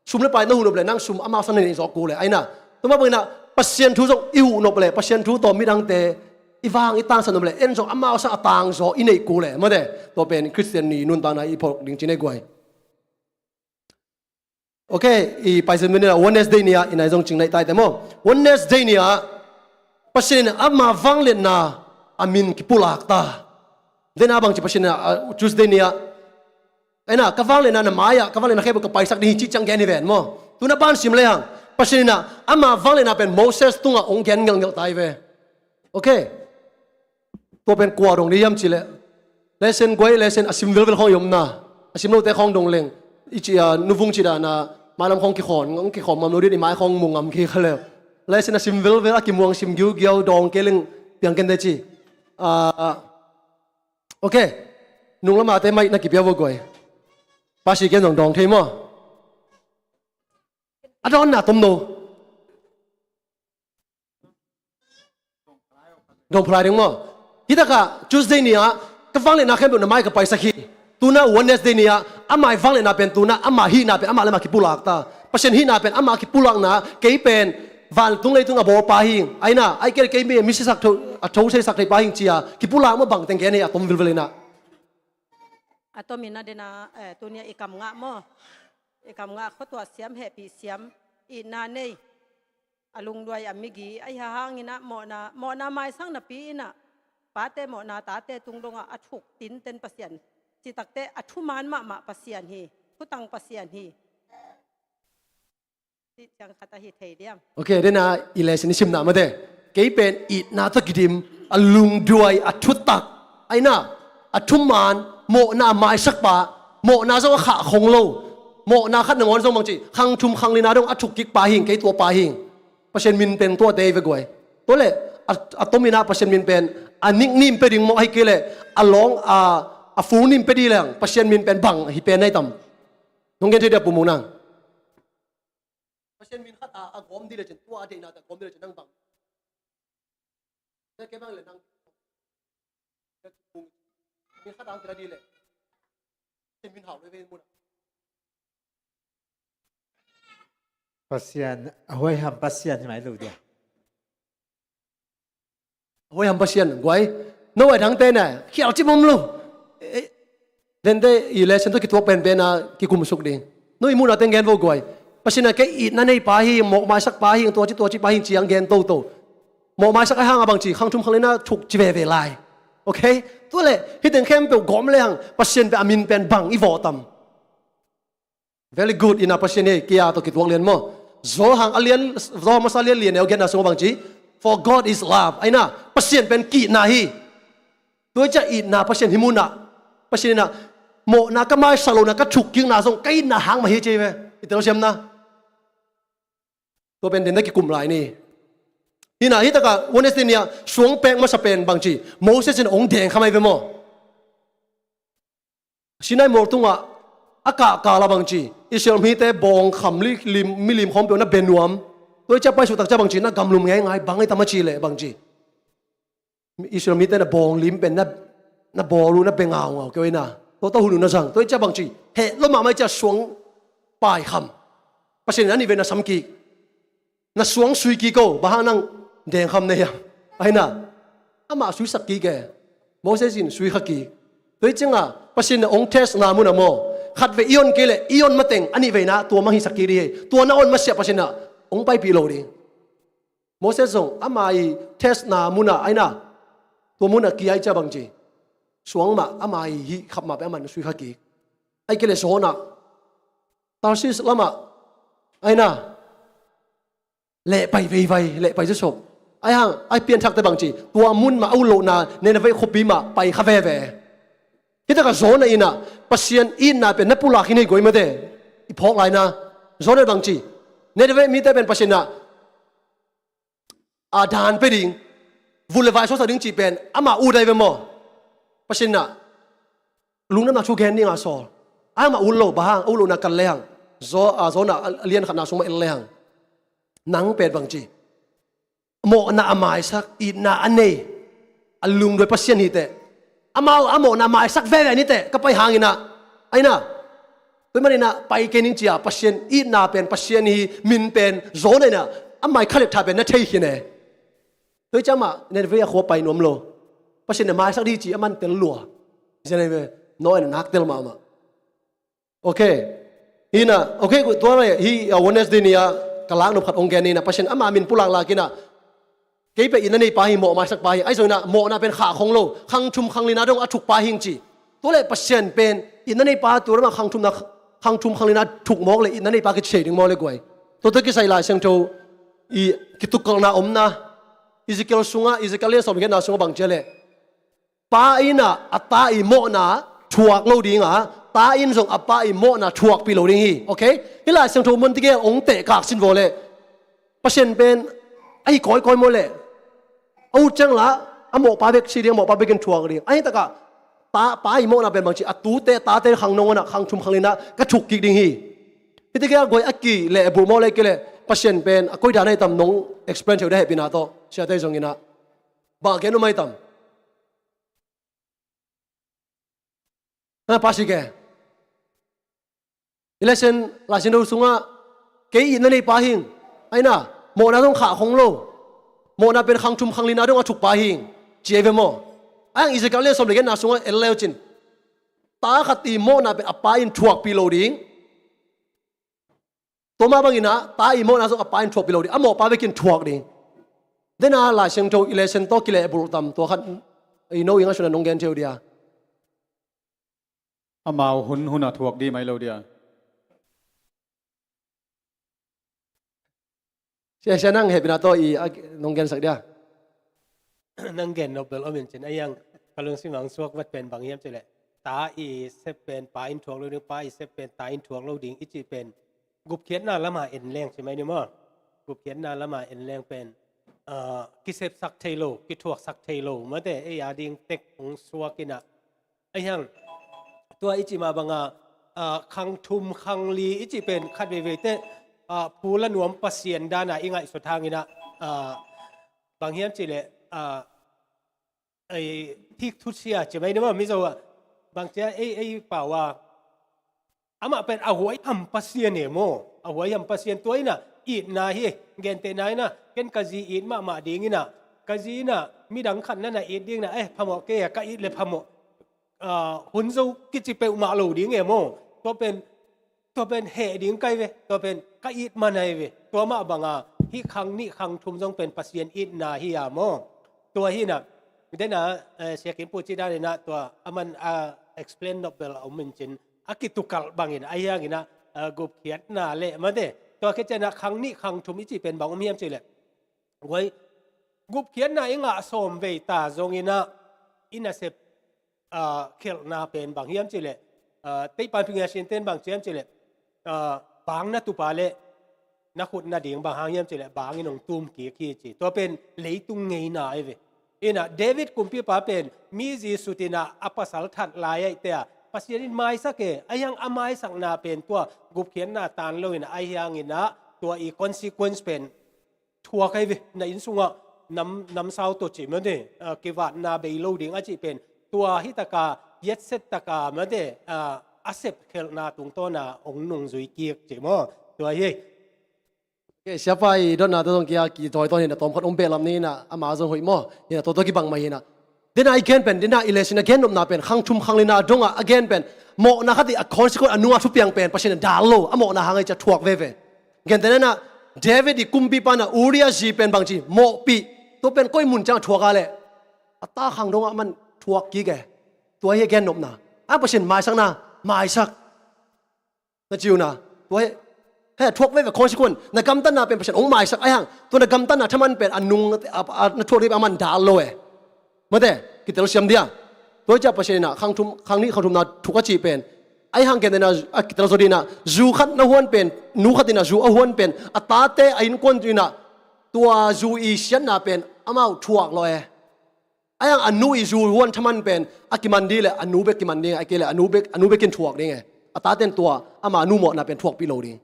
Sum le pai na huh nop leh nang sum amau sang na neih zawk kul e. Aina, tua mah bangin ah Pasian thu zong i huh nop leh Pasian thu tawh midangte i vang i tangsak nop leh en zong amau sang a tangzaw i neih kul e. Mate, tua pen Khristian i nuntakna i phawk ding ci ei guai. Okay, i pai zen ven in ah Wednesday ni ah i nai zong cing naih taite maw. Wednesday ni ah Pasian in ama vangliatna a min kipulak ta. Dena bang ci Pasian in ah, ah, Tuesday ni ah, aina, ka vangliatna na mai-ah, ka vangliatna khempeuh ka paisak ding hi cih ciang gen hi ven maw. Tu na ban sim le hang. Pasian in ah ama vangliatna pen Moses tungah hong gen ngelhngelh ta hi ve. Okay. Tua pen kua dong ding hiam ci leh, lesson guai, lesson a sim velvel khong i omna. A sim lote khawng dong leng i ci a, nuvung ci dana mailam khawng kikhawm, kikhawm ngam lo ding, i mai khawng mu ngam kei kha leu. Lai sin a sim velvel, a kimuang sim giugiau dawng kei leng piang kente ci. Ah, ok. Nung lamate mai na kipia vo guai. Pasi ken zong dawng thei maw? A dawnna tom no. Dong phalai ding maw? Hi takah Tuesday ni-ah ka vangliatna khempeuh na mai ka paisak hi. Tuna Wednesday ni-ah amah i vangliatna pen tuna amah hihna pen amah le amah kipulak ta. Pasian hihna pen amah kipulakna, kei pen vantung leitung a bawlpa hi. Aina, ai kei le kei mi, mi sisak tho, a tho seisak thei pa hi cia kipulak maw, bang teng kei ni a tom vilvel ina. A tomin a dena, eh, tunia i kam ngah maw? I kam ngah khuatuah siam, hehpih siam, itna nei, a lungduai a migi, ahi hangin ah mawhna, mawhna maisak napi in ah, pate mawhna tate tung dongah a thuk tinten Pasian, citakte a thuman mahmah Pasian hi, thutang Pasian hi. Cih ciang khat ahi thei diam? Ok, dena i lesson i simna mate. Kei pen itna tawh kidim, a lungduai, a thutak, aina, a thuman, mawhna maisakpa, mawhna zong a khah khong lo, mawhna khat nangawn zong bangci khang thum khang lina dong a thuk kikpa hing, kei tuapa hing. Pasian min pen tuate i ve guai. Tua le a, a tomin ah Pasian min pen a nickname pe ding maw, ahi kei le a lawng a, a full name pe ding leng Pasian min pen bang hi pen nai tam? Nong gen thei dia pu mu nang. Pasian min khat a, a gawm ding le cin, tua a deihna ta gawm ding le cin nang bang. Kei bang le nang. Min khat a ang kira ding le. Pasian min hau le ve mun. Pasian, a huaiham Pasian hi mai lo dia. Huaiham Pasian, guai. No ai dangte na, khial cip om lo. Eh, dente i lesson tawh kituak penpen a kikumsuk ding. No i muhna teng gen vo guai. Pasian a kei itna nei pa hi, mawh maisak pa hi, tua ci, tua ci pa hi, ciang gen toto. Mawh maisak a hang a bangci, khang thum khang lina thuk ci veve lai. Ok? Tua le, hi teng khempeuh gawm le hang, Pasian pe a min pen bang i vawh tam? Very good, ina Pasian hi, kia tawh kituak lian maw? Johan a lian, Johan masa lian lian neu genna sungah bangci, "For God is love." Aina, Pasian pen ki-itna hi. Tua cia itna Pasian hi muna. Pasian ina, mawhna ka maisak lohna ka thuk kikna zong ka itna hang mah hi ci ve. I telsiamna. Tua pen denda kikum lai ni. Ina, hi taka Wednesday nia suang pek masa pen bangci, Moses in ong deng khamai ve maw? Sinai mual tungah a kahkal a bangci, Israel mite bawng kham li, lim, milim khawng peuh na bia nuam. Tua i cia paisuk tak cia bangci, na gamlum ngeingai bang i tam a ci leh bangci, Israel mite na bawng lim pen na, na bawl uh na bia ngaungau kei uh ina. Tua tawh hun uh na zang. Tua i cia bangci, heh lua mahmah i cia suang pai kham. Pasian in a nih ve na sam kik. Na suang sui kik o, bang hang nang deng kham na hiam? Aina, amah suisak kik e. Moses in sui kha kik. Tua hi cianga Pasian in a ong test na mun a maw, khat vei i on kei leh i on mateng a nih veina tua mang hisak kik dih hi. Tua na on masiah Pasian in a ong paipih lo dih. Moses zong ama i test na mun a, aina, tua mun a kia i cia bangci, suang mah ama i hih khap mah pen amah na sui kha kik. Ai kei leh Jonah, Tarsis lamah, aina, lehpai veivai, lehpai zusop. Ai hang, ai pianthakte bangci, tua mun mah a ut lohna Nineveh khuapi mah pai kha veve. Hi taka Jonah ina Pasian itna pen na pulak hi nei guai mate. I phawk laina Jonah bangci, Nineveh mite pen Pasian ina a dan pe ding, vun le vai suaksak ding cih pen amah ut ai ve maw? Pasian ina lungdamna thu gen dinga sawl. Amah ut lo, bang hang a ut lohna kan lehang, Zo-, a, Jonah a lian khatna sung mah en lehang, nang pen bangci, mawhna a maisak, itna a nei, a lungduai Pasian hi teh. Amau a mawhna maisak veve ni teh ka pai hangin ah, aina, tua manin ah pai kei ning cia Pasian itna pen, Pasian hi min pen Jonah ina a mai khalek tha pen na thei khin e. Tua hi ciang mah Nineveh a khua pai nuam lo. Pasian na maisak dih ci a man tel lua. Nineveh, Noah in a nak tel mahmah. Ok. Hi na, ok, tua hi, hi, a, Wednesday ni a ka lak nop khat ong gen ni na, Pasian ama min pulak lak ina, kei pen itna nei pa hi, mawh maisak pa hi. Ai zong ina mawhna pen khah khong lo, khang thum khang lina dong a thuk pa hing ci. Tua le Pasian pen itna nei pa, tua lama khang thumna, khang thum khang lina thuk mawk le itna nei pa kici thei ding mawk le guai. Tua tua kisai Lai Siangtho i kitukalna omna, Ezekiel sunga, Ezekiel lian sawm genna sunga bang cia le, pa ina a ta i mawhna thuak lo dinga, ta in zong a pa i mawhna thuakpih lo ding hi. Okay? Hih Lai Siangtho mun tigel ong tehkak sin vaw leh Pasian pen ahi kawikawi maw leh a ut ciang lah a mawhpa bek si ding, a mawhpa bek in thuak ding. Ahi takah ta, pa i mawhna pen bangci a tute, tate khang nong a, khang thum khang li na ka thuk kik ding hi. Hih tigel guai a kilehbulh maw leh kileh Pasian pen a koi dan ahi tam nong explain thei uh dia hehpihna tawh siate zong in ah bang a gen uh mai tam? Ha, pa si ke. I lesson, Lai Siangtho sungah kei itna nei pa hing. Aina, mawhna dong khah khong lo. Mawhna pen khang thum khang li na dong a thuk pa hing. Ci ei ve maw? Ahi hang Ezekiel lian sawm le genna sungah en leu cin, ta khat i mawhna pen a pa in thuakpih lo ding. Tua mah bangin ah ta i mawhna zong a pa in thuakpih lo ding. A mawhpa bek in thuak ding. Dena Lai Siangtho i lesson tawh kilehbulh tam, tua khat i no ing a suna nong gen thei uh dia? Amau hun hun a thuak ding mai lo dia? Sia, sia nang hehpihna tawh i a nong gensak dia? Nang gen nop bel om in cin, ahi hang ka lungsim ah suak vat pen bang hiam cih leh, ta i sep pen pa in thuak lo ding, pa i sep pen ta in thuak lo ding i cih pen gupkhiatna lamah en leng ci mai ni maw? Gupkhiatna lamah en leng pen, ah, kisepsak thei lo, kithuaksak thei lo mate, ei a ding tek hong suak in ah. Ahi hang tua i cih mah banga, ah, khang thum khang li i cih pen khat veivei teh, ah, phu la nuam Pasian dana i ngaihsut hangin ah, ah, bang hiam cih leh, ah, ei, thik thusia ci mai ni maw, Mizo ah. Bang cia ei, ei pau a, amah pen a huaiham Pasian e maw? A huaiham Pasian, tua in ah itna hi, gentehna in ah ken ka zi it mahmah ding in ah, ka zi in ah midang khat na na it ding na, eh, phamawh kei a, ka it le phamawh, ah, hun zo kici peuhmah lo ding e maw? Tua pen, tua pen heh ding kai ve, tua pen ka it man ai ve. Tua mah banga hih khang nih khang thum zong pen Pasian itna hi a maw? Tua hi in ah, dena, eh, Sia Kim Pu ci dan in ah tua a man a explain nop bel a om in cin, a kitukalh bangin ahi hangin ah, ah, gupkhiatna le mate, tua khit ciang ah khang nih khang thum i cih pen bang om hiam cih leh, guai, gupkhiatna i ngah sawm vei ta zongin ah i nasep, ah, khelhna pen bang hiam cih leh, ah, Teihpan Pingya Sinten bang ci hiam cih leh, ah, bang na tupa le na khut na ding bang hang hiam cih leh bang in hong tum kik hi ci. Tua pen leitung ngeina ai ve. In ah David kumpipa pen mi zi sut in ah a pasal that lai aih te a, Pasian in maisak e, ahi hang a maisakna pen tua gupkhiatna tan lo in ah, ahi hangin ah tua i consequence pen thuak ai ve, na inn sungah nam, namsau tawh ci mate, ah, kivatna bei lo ding a cih pen tua hi taka, yetset taka mate, ah, a sep khelhna tungtawna hong nungzui kik ci maw? Tua hi. Okay, siapa i dotna tawh zong kia kitawi tawn hi na, tawm khat om behlap ni na, ama zong hoih maw? Hi na, tua tawh kibang mai hi na. Dena i gen pen, dena i lesson a gen nopna pen, khang thum khang li na dongah a gen pen, mawhna khat i a consequence a nunga thupiang pen Pasian in dal lo, a mawhna hang a i cia thuak veve. Gentehna in ah David i kumpipa in ah Uriah zi pen bangci mawhpih, tua pen koi mun ciang a thuak a leh, a ta khang dongah a man thuak kik e. Tua hi a gen nopna. A Pasian maisakna, maisak. Na ci uh na, tua hi, he, thuak veve consequence. Na gamtatna pen Pasian hong maisak ahi hang, tua na gamtatna thaman pen a nung, a, a, na thuak ding pen a man dal lo e. Mate, kitel siam dia. Tua hi cia Pasian in ah khang thum, khang nih khang thumna thuk a cih pen, ahi hang gentehna, a kitel zaw ding in ah, zu khat na huan pen, nu khat in ah zu a huan pen, a tate a innkuan in ah tua zu i siatna pen amau thuak lo e. Ahi hang a nu i zu huan thaman pen a kiman ding leh a nu bek kiman ding, a kei leh a nu bek, a nu bek in thuak ding e. A tate in tua ama nu mawhna pen thuakpih lo ding.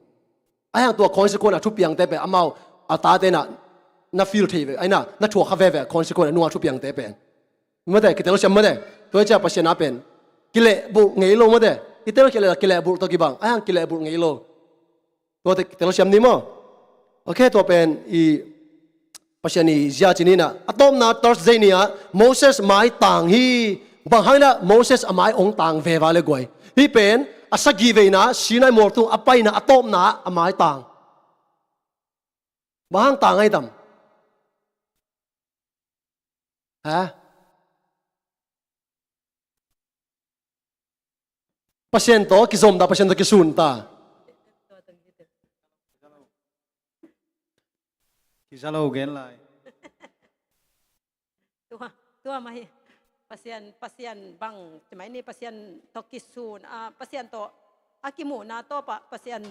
Ahi hang tua consequence a thupiangte pen amau a tate in ah na feel thei ve, ahi na, na thuak kha veve consequence a nunga thupiangte pen. Mate, kitel siam mate. Tua hi cia Pasian a pen kilehbulh ngei lo mate. Kitel kileh, kilehbulh tawh kibang. Ahi hang kilehbulh ngei lo. Tuate telsiam ni maw? Okay, tua pen i Pasian i zia ci ni na. A tawpna Thursday ni-ah Moses mai tang hi. Bang hang na Moses a mai ong tang ve va le guai. Hih pen a sagih veina Sinai mual tung a paina a tawpna a mai tang. Bang hang tang ai tam? Ha? Pasian tawh kizom ta, Pasian tawh kisun ta. Kiza lo gen lai. Tua, tua mah hi. Pasian, Pasian bang, ci mai ni, Pasian tawh kisun, ah, Pasian tawh a kimuhna tawh pa, Pasian,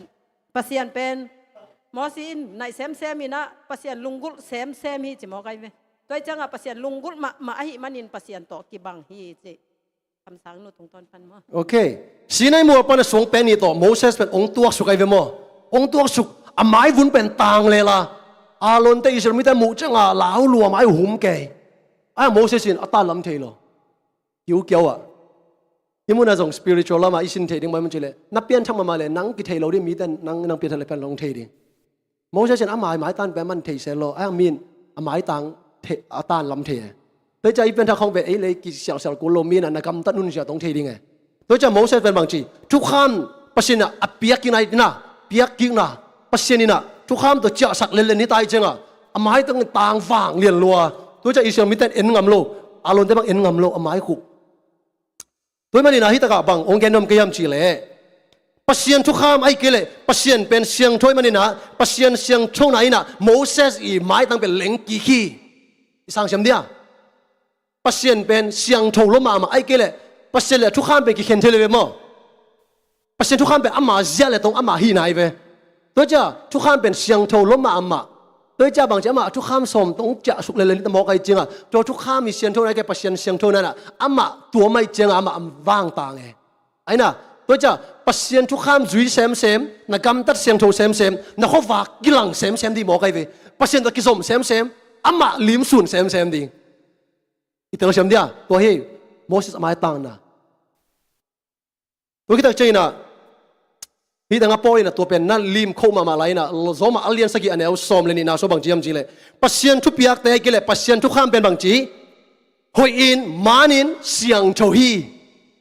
Pasian pen Moses in naih semsem in ah, Pasian lunggulh semsem hi ci mawk ai ve. Tua hi ciangah Pasian lunggulh mahmah ahih manin Pasian tawh kibang hi ci. Kamsang nu tungtawn pan maw? Ok. Sinai mual pan a suang pen nih tawh Moses pen ong tuaksuk ai ve maw? Ong tuaksuk, a maivun pen tang lela. Aaron te Israel mite muh ciangah lau lua mai hum kei. Ai Moses in a tan lam thei lo. Kiukiau ah. Hih munah zong spiritual lamah i sin thei ding mah mun cileh, na pianthak mahmah leh nang kithei lo ding, mite nang, nang pianthak leh pian lo thei ding. Moses in ama maitang pen man thei sel lo, a min a maitang thei, a tan lam thei e. Tua hi ciah i pianthak khong pen ei lei kisialsial kul lo, mi in ah na gamtat nunzia tong thei ding e. Tua hi ciah Moses pen bangci, thukham, Pasian in ah a piak kikna, piak kikna, Pasian in ah thukham tawh ciahsak lenlen hi ta hi ciangah a maitang tang vang lian lua. Tua hi ciah Israel mite in en ngam lo, Aaron te bang en ngam lo, a mai khuh. Tua hi manin ah hih takah bang ong gen nuam ka hiam cih leh, Pasian thukham ahih kei leh Pasian pen siangtho ahih manin ah, Pasian siangthona in ah Moses i maitang pen leng kik hi. I sang siam dia? Pasian pen siangtho lua mahmah ahih kei leh Pasian le thukham pen kikhen thei lo ve maw? Pasian thukham pen ama zia le tong ama hihna hi ve. Tua hi ciah thukham pen siangtho lua mahmah. Tua hi ciah bangci ama thukham sawm tong ciahsuk lenlen hi ta mawk ai ciangah, tua thukham i siangthona ahih kei leh Pasian siangthona in ah amah tuam ai ciangah amah a vangtang e. Ai na, tua hi ciah Pasian thukham zui semsem, na gamtat siangtho semsem, na khuavak kilang semsem ding mawk ai ve. Pasian tawh kizom semsem, amah limsun semsem ding. I telsiam dia? Tua hi Moses a maitangna. Tua khit tak ciangin ah, hih tangah Paul in ah tua pen na limkho mahmah lai in ah, Roma a lian sagih a neu sawm le nihna sung bangci hiam cih leh, Pasian thupiakte ahih kei leh Pasian thukham pen bangci, hoih in, man in, siangtho hi.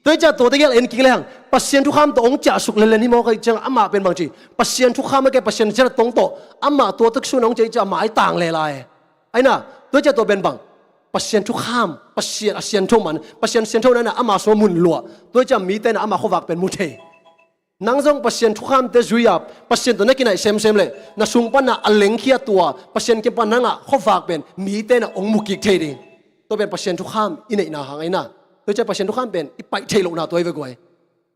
Tua hi ciah tuate gel en kik lehang, Pasian thukham tawh ong ciahsuk lenlen hi mawk ai ciangah amah pen bangci, Pasian thukham ahih kei leh Pasian zia le tong tawh amah tua tak sun ong ciah hi ciah maitang lela e. Ai na, tua hi ciah tua pen bang, Pasian thukham, Pasian a siangtho man, Pasian siangthona in ah ama sungah mun luah. Tua hi ciah mite in ah ama khuavak pen mu thei. Nang zong Pasian thukhamte zui-a, Pasian tawh na kinaih semsem leh na sung pan ah a lengkhia tua Pasian kiang pan nang a khuavak pen mite in ah ong mu kik thei ding. Tua pen Pasian thukham i neihna hang ai na. Tua hi ciah Pasian thukham pen i paih theih lohna tua hi ve guai.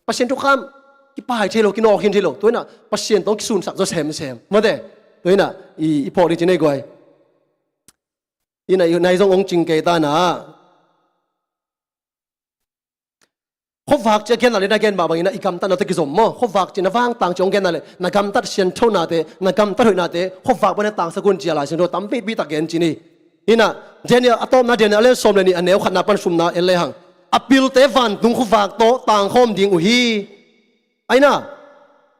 Pasian thukham kipai thei lo, kinawk khin thei lo. Tua hi in ah Pasian tawh kisunsak zaw semsem. Mate, tua hi in ah i, i phawk ding ci nei guai. I nai, nai zong ong cing kei ta na. Khuavak cih a genna le na gen mah bangin ah i gamtatna tawh kizom maw? Khuavak cih na vangtang cih ong genna le na gamtat sianthonate, na gamtat hoihnate khuavak bang na tangsak un ci a Lai Siangtho tampipi tak gen ci ni. Hi in ah Daniel, a tawpna Daniel a lian sawm le nih a neu khatna pan thumna en lehang, a pilte vantung khuavak tawh tangkhawm ding uh hi. Ai na,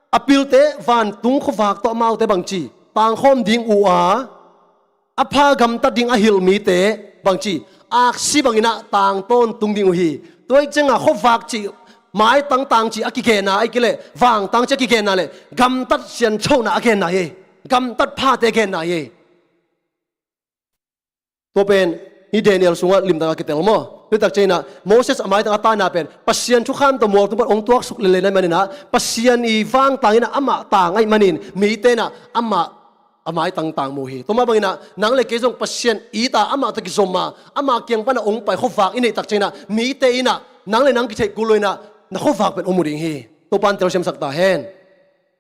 a pilte vantung khuavak tawh amaute bangci tangkhawm ding uh a, a pha gamtat ding a hilh mite bangci aksi bangin ah tang tawntung ding uh hi. Tua hi ciangah khuavak cih, maitang tang cih a kigenna ahih kei leh vangtang cih a kigenna le gamtat sianthona a genna hi. Gamtat phate a genna hi. Tua pen hih Daniel sungah limtak a kitel maw? Tua hi tak ciangin ah Moses a maitang a taina pen Pasian thukham tawh mual tung pan ong tuaksuk lenlen ahih manin ah, Pasian i vangtang in ah amah tang ahih manin mite in ah amah a maitang tang mu hi. Tua mah bangin ah nang le kei zong Pasian it a, amah tawh kizom a, ama kiang pan ah ong pai khuavak i neih tak ciangin ah mite in ah nang le nang kitheih kul lo in ah na khuavak pen ong mu ding hi. Topa'n telsiamsak ta hen.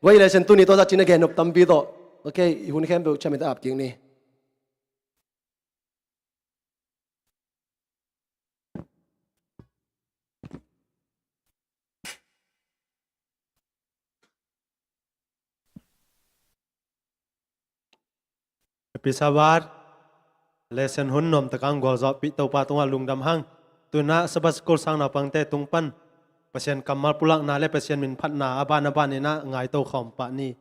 Guai, lesson tuni tawh zat cin a gen nop tampi tawh. Ok, i hun khempeuh ciamin ta ap kik ni. Happy Sabbath. Lesson hun nuamtak a gualzawhpih Topa tungah lungdam hang. Tu-in ah Sabbath School sang naupangte tung pan Pasian kammal pulakna le Pasian min phatna a ban a ban in ah ngaito khawm pah ni.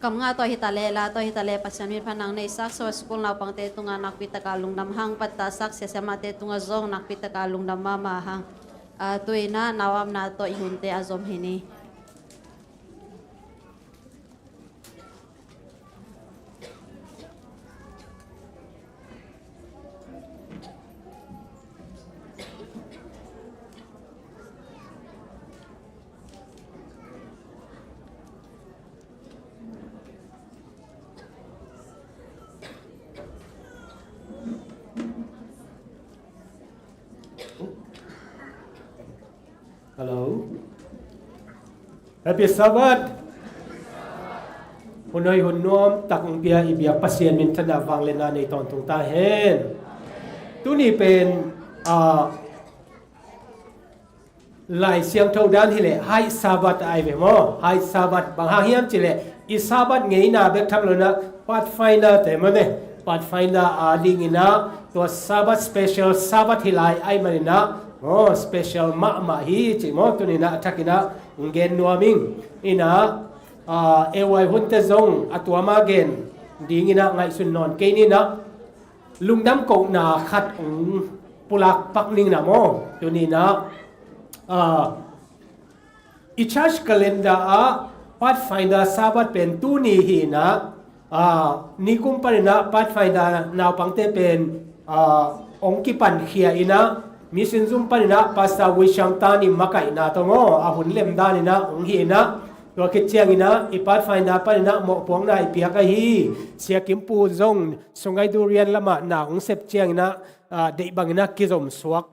Kamnga tawh hi ta leh, la tawh hi ta leh, Pasian min pha nang nei sak, Sabbath School naupangte tungah nakpi taka lungdam hang, patta sak, sia siamahte tungah zong nakpi taka lungdam mahmah hang. Ah, tu-in ah nau apna tawh i hunte a zom hi ni. Hello. Happy Sabbath. Hun hoi hun nuam tak hong pia i biak Pasian minthanna vangliatna nei tawntung ta hen. Tuni pen, ah, Lai Siangtho dan hileh Haid Sabbath ai ve maw. Haid Sabbath bang hang hiam cileh i Sabbath ngeina bek tham lo-in ah Pathfinder te maw ne. Pathfinder a dingin ah tua Sabbath special Sabbath hi lai ahih manin ah, oh, special mahmah hi ci maw, tuni-in ah a thakin ah hong gen nuam ing. In ah, ah, A Y hunte zong a tuam a gen dingin ah ngaihsun nawn kei ni in ah, lungdam kohna khat hong pulak pak ning in ah maw. Tuni-in ah, ah, i church calendar ah Pathfinder Sabbath pen tuni hi in ah, ah, nikum panin ah Pathfinder naupangte pen, ah, hong kipankhia in ah, Mission Zum panin ah Pastor Wishang Tan i makaihna tawh maw, a hun lem dan in ah hong hi in ah, tua khit ciangin ah i Pathfinder panin ah mawhpuakna i piak ahi Sia Kim Pu zong Sungai Durian lamah na hong sep ciangin ah, ah, deih bangin ah kizom suak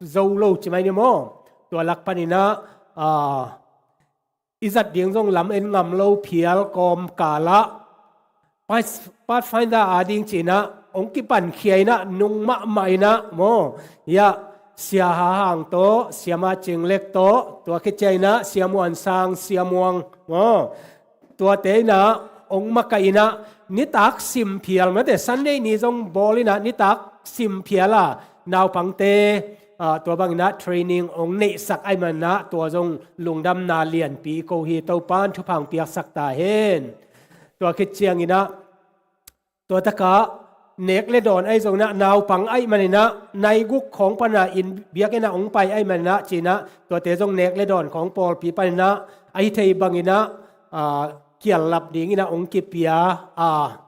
zo lo ci mai ni maw. Tua lak panin ah, ah, i zat ding zong lam en ngam lo phial kawmkal ah Path-, Pathfinder a ding ci-in ah hong kipankhia in ah nung mahmah in ah maw. Hiah Sia Ha Hang tawh, Siamah Cing Lek tawh, tua khit ciangin ah Sia Muan Sang, Sia Muang maw. Tuate in ah hong makaih in ah nitak sim phial maw te, Sunday ni zong bawl in ah nitak sim phial a naupangte, ah, tua bangin ah training hong neihsak ahih manin ah tua zong lungdamna lianpi i ko hi. Topa'n thupha hong piaksak ta hen. Tua khit ciangin ah tua takah nek le dawn ahi zongin ah naupang ahih manin ah nai guk khawng pan ah inn biakinn ah hong pai ahih manin ah ci-in ah tuate zong nek le dawn khawng pawlpi panin ah a hi thei bangin ah, ah, kiallap dingin ah hong kipia, ah,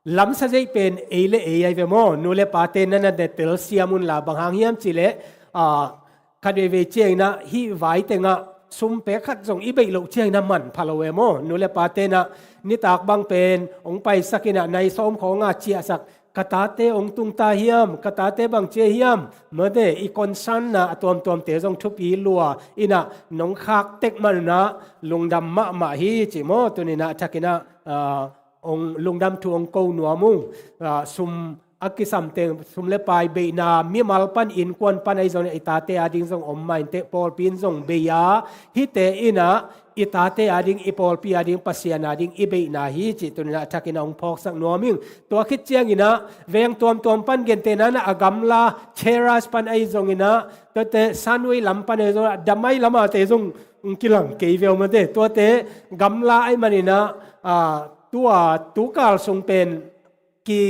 lamsa zeih pen ei le ei ahi ve maw. Nu le pate na na ne telsiam unla, bang hang hiam cileh, ah, khat veivei ciangin ah hih vai tengah sum pek khat zong i beih loh ciangin ah manpha lo e maw. Nu le pate in ah nitak bang pen hong paisak in ah nai sawm khawng a ciahsak, ka tate hong tung ta hiam, ka tate bang ci hiam, maw te, i concern na a tuamtuamte zong thupi lua in ah nong khak tek manin ah lungdam mahmah hi ci maw. Tuni-in ah a thakin ah, ah, hong lungdam thu hong ko nuam ung. Ah, sum a kisam teng, sum le pai beihna, mimal pan, innkuan pan ahi zongin ah i tate a ding zong om mah inteh, pawlpi in zong bei a, hihte in ah i tate a ding, i pawlpi a ding, Pasian a ding i beihna hi cih tuni-in ah a thakin ah hong phawksak nuam ing. Tua khit ciangin ah veng tuamtuam pan gentehna in ah a gamla, Cheras pan ahi zongin ah, tuate Sanwei lam pan ahi zongin ah, Damai lam a te zong hong kilang kei ve maw te. Tuate gamla ahih manin ah, ah, tua tukal sung pen ki,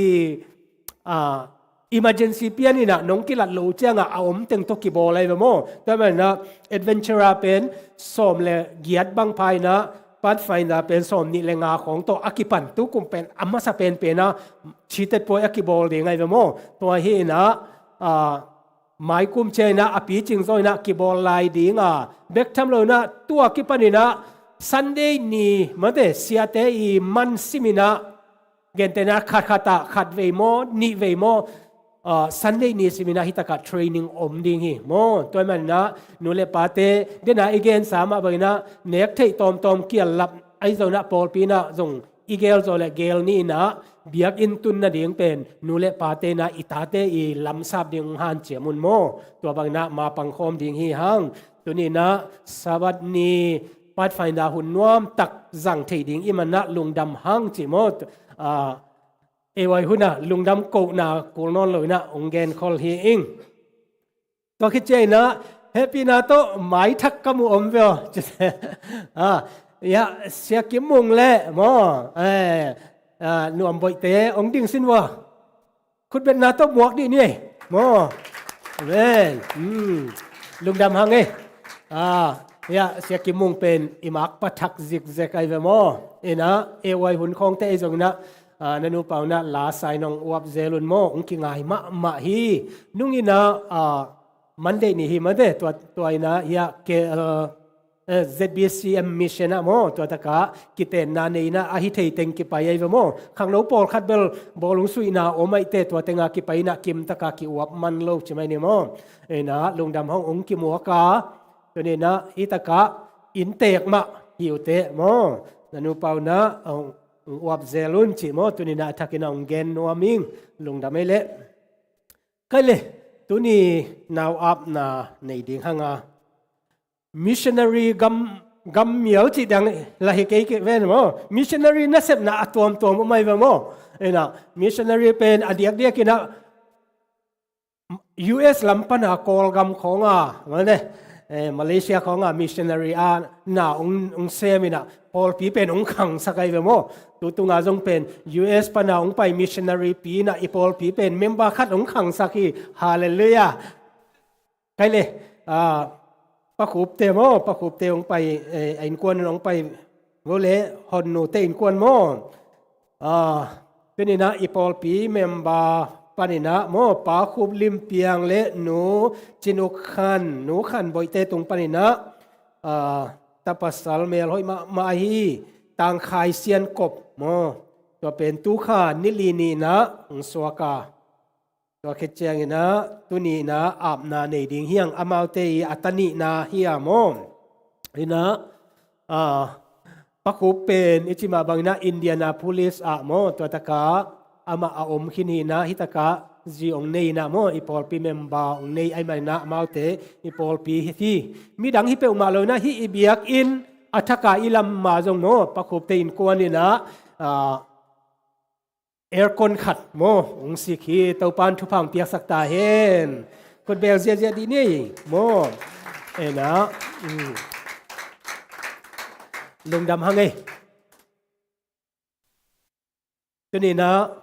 ah, emergency pian in ah nong kilat loh uh ciangah a om teng tawh kibawl ahi ve maw. Tua manin ah adventurer pen sawm le giat bang pha in ah, Pathfinder pen sawm nih le nga khawng tawh a kipan, tukum pen a masa penpen a, chitet puai a kibawl ding ahi ve maw. Tua hi in ah, ah, maikum ciang in ah a picing zaw in ah kibawl lai ding a, bek tham lo in ah tua kipan in ah Sunday ni, maw te, siate i man sim in ah, gentehna khatkhat ah khatvei maw, nihvei maw, ah, Sunday ni sim in ah hih takah training om ding hi maw. Tua ahih manin ah nu le pate, den a i gensa mah bangin ah nek theih tawmtawm kiallap ahi zongin ah pawlpi in ah zong i gel zaw le gel ni in ah, biakinn tun nading pen nu le pate in ah i tate i lamsap ding hong hanciam un maw. Tua bangin ah mapang khawm ding hi hang. Tuni in ah Sabbath ni Pathfinder hun nuam tak zang thei ding i hih manin ah lungdam hang ci maw. Ah, A Y hun ah lungdam kohna kul nawn lo in ah hong genkhol hi ing. Tua khit ciang in ah hehpihna tawh maithak ka mu om ve aw. Ah, Ya, Sia Kim Mung le maw, eh, ah, Nuam Boihte hong ding sin vua. Khutbetna tawh muak dih ni ei maw. Amen. Hmm. Lungdam hang ei. Ah, ya, Sia Kim Mung pen i mak pathak zikzek ai ve maw. Ina, e uai hun khawngte ei zong ina, ah, na nupa una la sai nong uap zel un maw, hong kingai mahmah hi. Nung ina, ah, Monday ni hi mate, tua, tua ina, ya, ke, ah, eh, Z B C M mission ah maw, tua taka kitenna nei ina, a hi thei teng kipai ai ve maw. Khangno pawlkhat bel bawlung suihna om aihte, tua tenga kipai ina, kim taka ki-uap man lo ci mai ni maw. Ina, lungdam hang hong kimuak a, tuni ina, hi taka inntek mah hi uh teh maw. Na nupa una, hong, hong uap zel un ci maw, tuni ina a thak ina hong gen nuam ing, lungdam ei leh. Kai le, tuni nau apna nei ding hang a. Missionary gam, gam mial cih dang la hi kei kei ven maw. Missionary nasepna a tuamtuam om ai ve maw. Ina, missionary pen a diakdiak ina U S lam pana Kawlgam khawnga, mane, eh, Malaysia khawnga missionary a na ung, ung sem ina pawlpi pen ung khangsak ai ve maw. Tutunga zong pen U S pana ung pai missionary pi ina i pawlpi pen member khat ung khangsak hi. Hallelujah. Kai le, ah, Pa Khupte maw, Pa Khupte hong pai, eh, a innkuan in hong pai vo le, Hon nute innkuan maw. Ah, tuni ina i pawlpi member pan ina maw, Pa Khup Lim Piang le Nu Cin Uk Khan, Nu Khan Boihte tung pan ina, ah, ta pasal mel hoih mahmah ahi, Tang Khai Sian Kop maw. Tua pen tu kha ni li ni ina hong suak a. Tua khit ciang ina, tuni ina apna nei ding hi hang, amaute i a ta nihna hi a maw. Ina, ah, Pa Khup pen i cih mah bang ina Indianapolis ah maw, tua taka amah a om khin hi ina, hi taka zi hong nei ina maw, i pawlpi member hong nei ai man ina, amaute i pawlpi hi. Midang hi peuhmah lo ina, hih i biakinn a thaka i lam mah zong maw, Pa Khupte innkuan ina, ah, aircon khat maw hong sik hi. Topa'n thupha hong piaksak ta hen. Khut beng ziahziah dih ni maw. Ena, mm, lungdam hang ei. Tuni ina,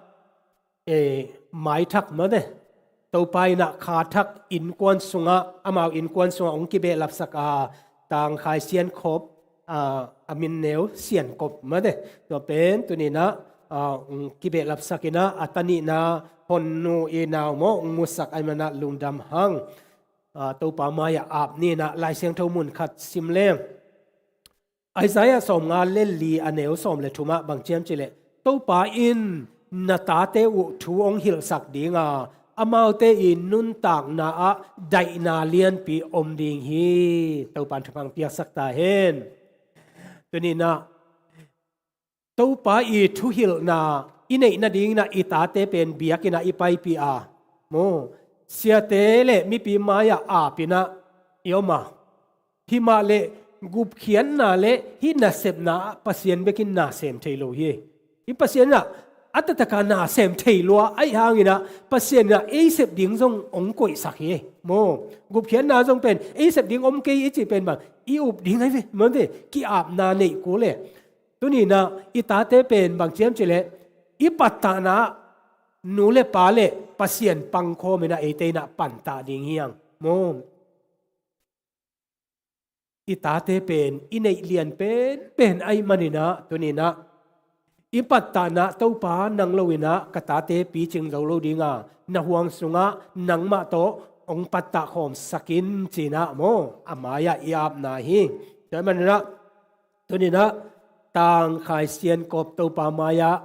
eh, maithak mate, Topa ina kha thak innkuan sungah, amau innkuan sungah hong kibehlapsak a, Tang Khai Sian Kop, a, a min neu Sian Kop mate. Tua pen tuni ina, a, hong kibehlapsak ina, a ta nihna Hon nu i nau maw hong musak ahih manin lungdam hang. A, Topa mai-ah ap ni ina, Lai Siangtho mun khat sim leng. Isaiah sawmnga le li a neu sawm le thumah bang ci hiam cih leh, Topa in na tate uh thu hong hilhsak ding a, amaute i nuntakna ah daihna lianpi om ding hi. Topa'n thupha hong piaksak ta hen. Tuni ina, Topa i thuhilhna i neih nading ina i tate pen biakinn ah i paipih a, maw, siate le mipi mai-ah ap ina i om a, himah le gupkhiatna le hih nasepna ah Pasian bekin na sem thei lo hi. Hih Pasian ina a taktak a na sem thei lua ahih hang ina Pasian ina ei sep ding zong hong koihsak hi, maw. Gupkhiatna zong pen ei sep ding om kei i cih pen bang, i up ding ahi ve, maw, te ki-apna neih kul e. Tuni ina i tate pen bang ci hiam cih leh, i pattahna nu le pa le Pasian pangkhawm ina eite ina pantah ding hi hang, maw. I tate pen i neih lian penpen ahih manin tuni ina i pattahna Topa nang lo ina ka tate picing zo lo ding a, na huang sungah nangmah tawh hong pattah khawmsak in ci ina, maw, a mai-ah i apna hi. Tua ahih manin tuni ina Tang Khai Sian Kop Topa mai-ah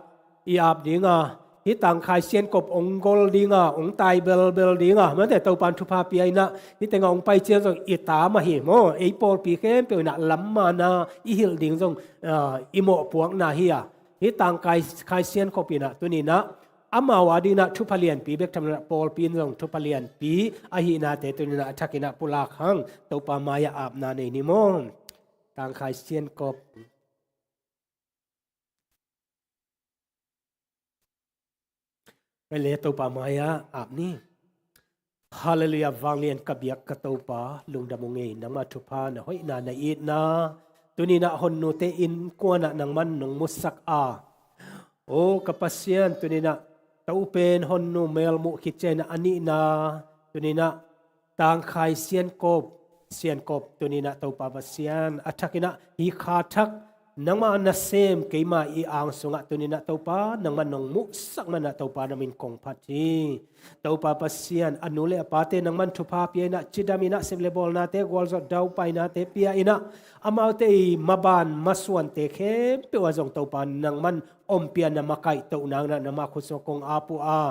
i ap ding a, hih Tang Khai Sian Kop hong gol ding a, hong tai belbel ding a, mate, Topa'n thupha pia ina, hih tengah hong pai ciang zong i ta mah hi, maw, ei pawlpi khempeuh ina lam mana i hilh ding zong, ah, i mawhpuakna hi a. Hih Tang Khai, Khai Sian Kop ina tuni ina amau a ding ina thupha lianpi bek tham lo ina pawlpi in zong thupha lianpi ahihnate tuni ina a thak ina pulak hang. Topa mai-ah apna nei ni maw. Tang Khai Sian Kop. Pai le Topa mai-ah ap ni. Halleluiah, vanglian ka biak ka Topa, lungdam ung ei, nangmah thupha, na hoihna, na itna, Tuninah Honnute innkuanah nangman nong musak a, O ka Pasian, tuninah Topa pen Honnu melmuh khit cianginah a nihna, tuninah Tangkhai Siankop, Siankop, tuninah Topa Pasian, a thakinah hi kha thak nangmah nasem keima i ang sungah tuninah Topa nangman nong muhsak manah Topa na min kong phat hi. Topa Pasian, a nu le a pate nangman thupha pia inah, cidaminah sep le bawlnate, gualzawh daupainate pia inah, amaute i maban masuante khempeuh ah zong Topa nangman ompia na makaihtoh nanginah nangmah khut sungah kong ap uh a,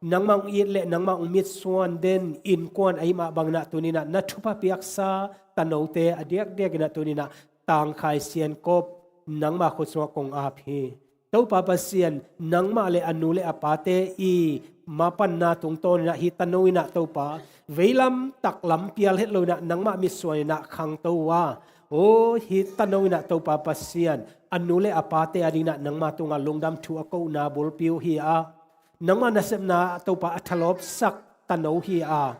nangmah hong it le nangmah hong mitsuan den innkuan ahih mah banginah tuninah na thupha piaksa tanote a diakdiakinah tuninah Tangkhai Siankop nangmah khut sungah kong ap hi. Topa Pasian, nangmah le a nu le a pate i mapanna tungtawninah hi tano inah Topa veilam taklam pial het loinah nangmah mitsuaninah khangto uh a, o hi tano inah Topa Pasian, a nu le a pate a dinginah nangmah tungah lungdam thu a kohna bulpi uh hi a, nangmah nasepna Topa a thalawpsak tano hi a,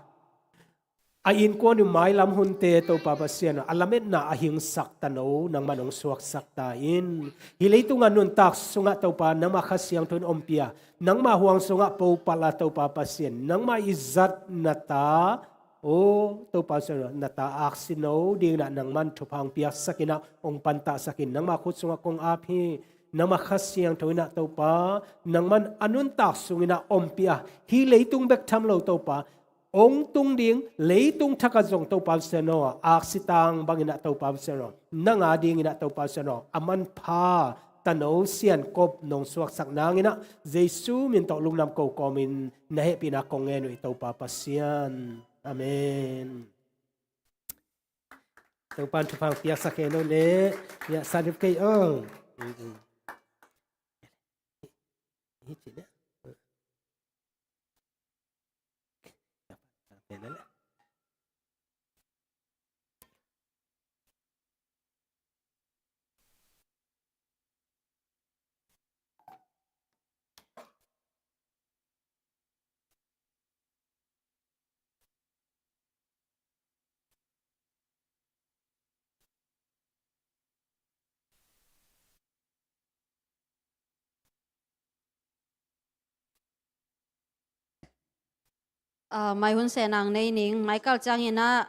a innkuan uh mailam hunte Topa Pasian, a lametna a hingsak tano nangman hong suaksak ta in. Hi leitungah nuntak sungah Topa nangmah Kha Siangtho in ompia, nangmah huang sungah popal a Topa Pasian, nangmah i zat na ta, o Topa Pasian, na ta aksino dinginah nangman thupha hong piaksakinah hong pantahsakin nangmah khut sungah kong ap hi. Nangmah Kha Siangtho inah Topa nangman a nuntak sunginah ompia, hi leitung bek tham lo Topa, hong tung ding leitung thakah zong Topa Pasian aw, aksitang banginah Topa Pasian aw, nang a dinginah Topa Pasian aw, a manpha tano Siankop nong suaksak nanginah Jesu min tawh lungdam ko kawmin na hehpihna kong ngen uh i Topa Pasian. Amen. Topa in thupha hong piaksak hen aw leh. Ya, certificate aw. Mm, mm. Hi ci leh. Ah, mai hun seh nang nei ning, mai kal cianginah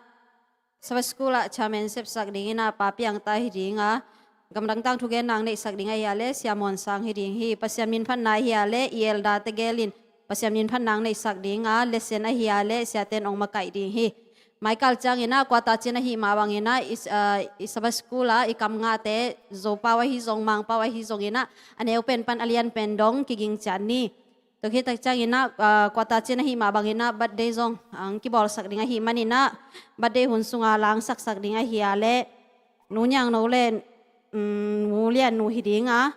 Sabbath School ah chairman sepsak dinginah Pa Piang ta hi dinga, gamdang tangthu gen nang neihsak ding ahi a leh Sia Muan Sang hi ding hi. Pasian min phatna ahi a leh i elder te gelin Pasian min phat nang neihsak dinga, lesson ahi a leh siaten ong makaih ding hi. Mai kal cianginah quarter cin ahih mah banginah i, ah, i Sabbath School ah i kam ngahte Zopau ahi zong Mangpau ahi zonginah a neu pen pan a lian pen dong kiging ciat ni. Tua khit tak cianginah, ah, quarter cin ahih mah banginah birthday zong ang kibawlsak ding ahih maninah birthday hun sunga langsaksak ding ahi a leh Nu Niang No le, mm, Nu Lian Nu hi dinga,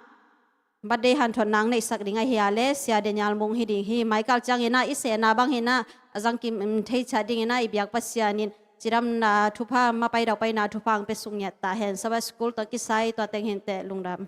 birthday hanthot nang neihsak ding ahi a leh Sia Daniel Mung hi ding hi. Mai kal cianginah i sehna banginah a zangkim, mm, thei ciat dinginah i biak Pasian in cidamna thupha, mapai daupaina thupha ang pe suk ngiat ta hen. Sabbath School tawh kisai tua teng hinteh, lungdam.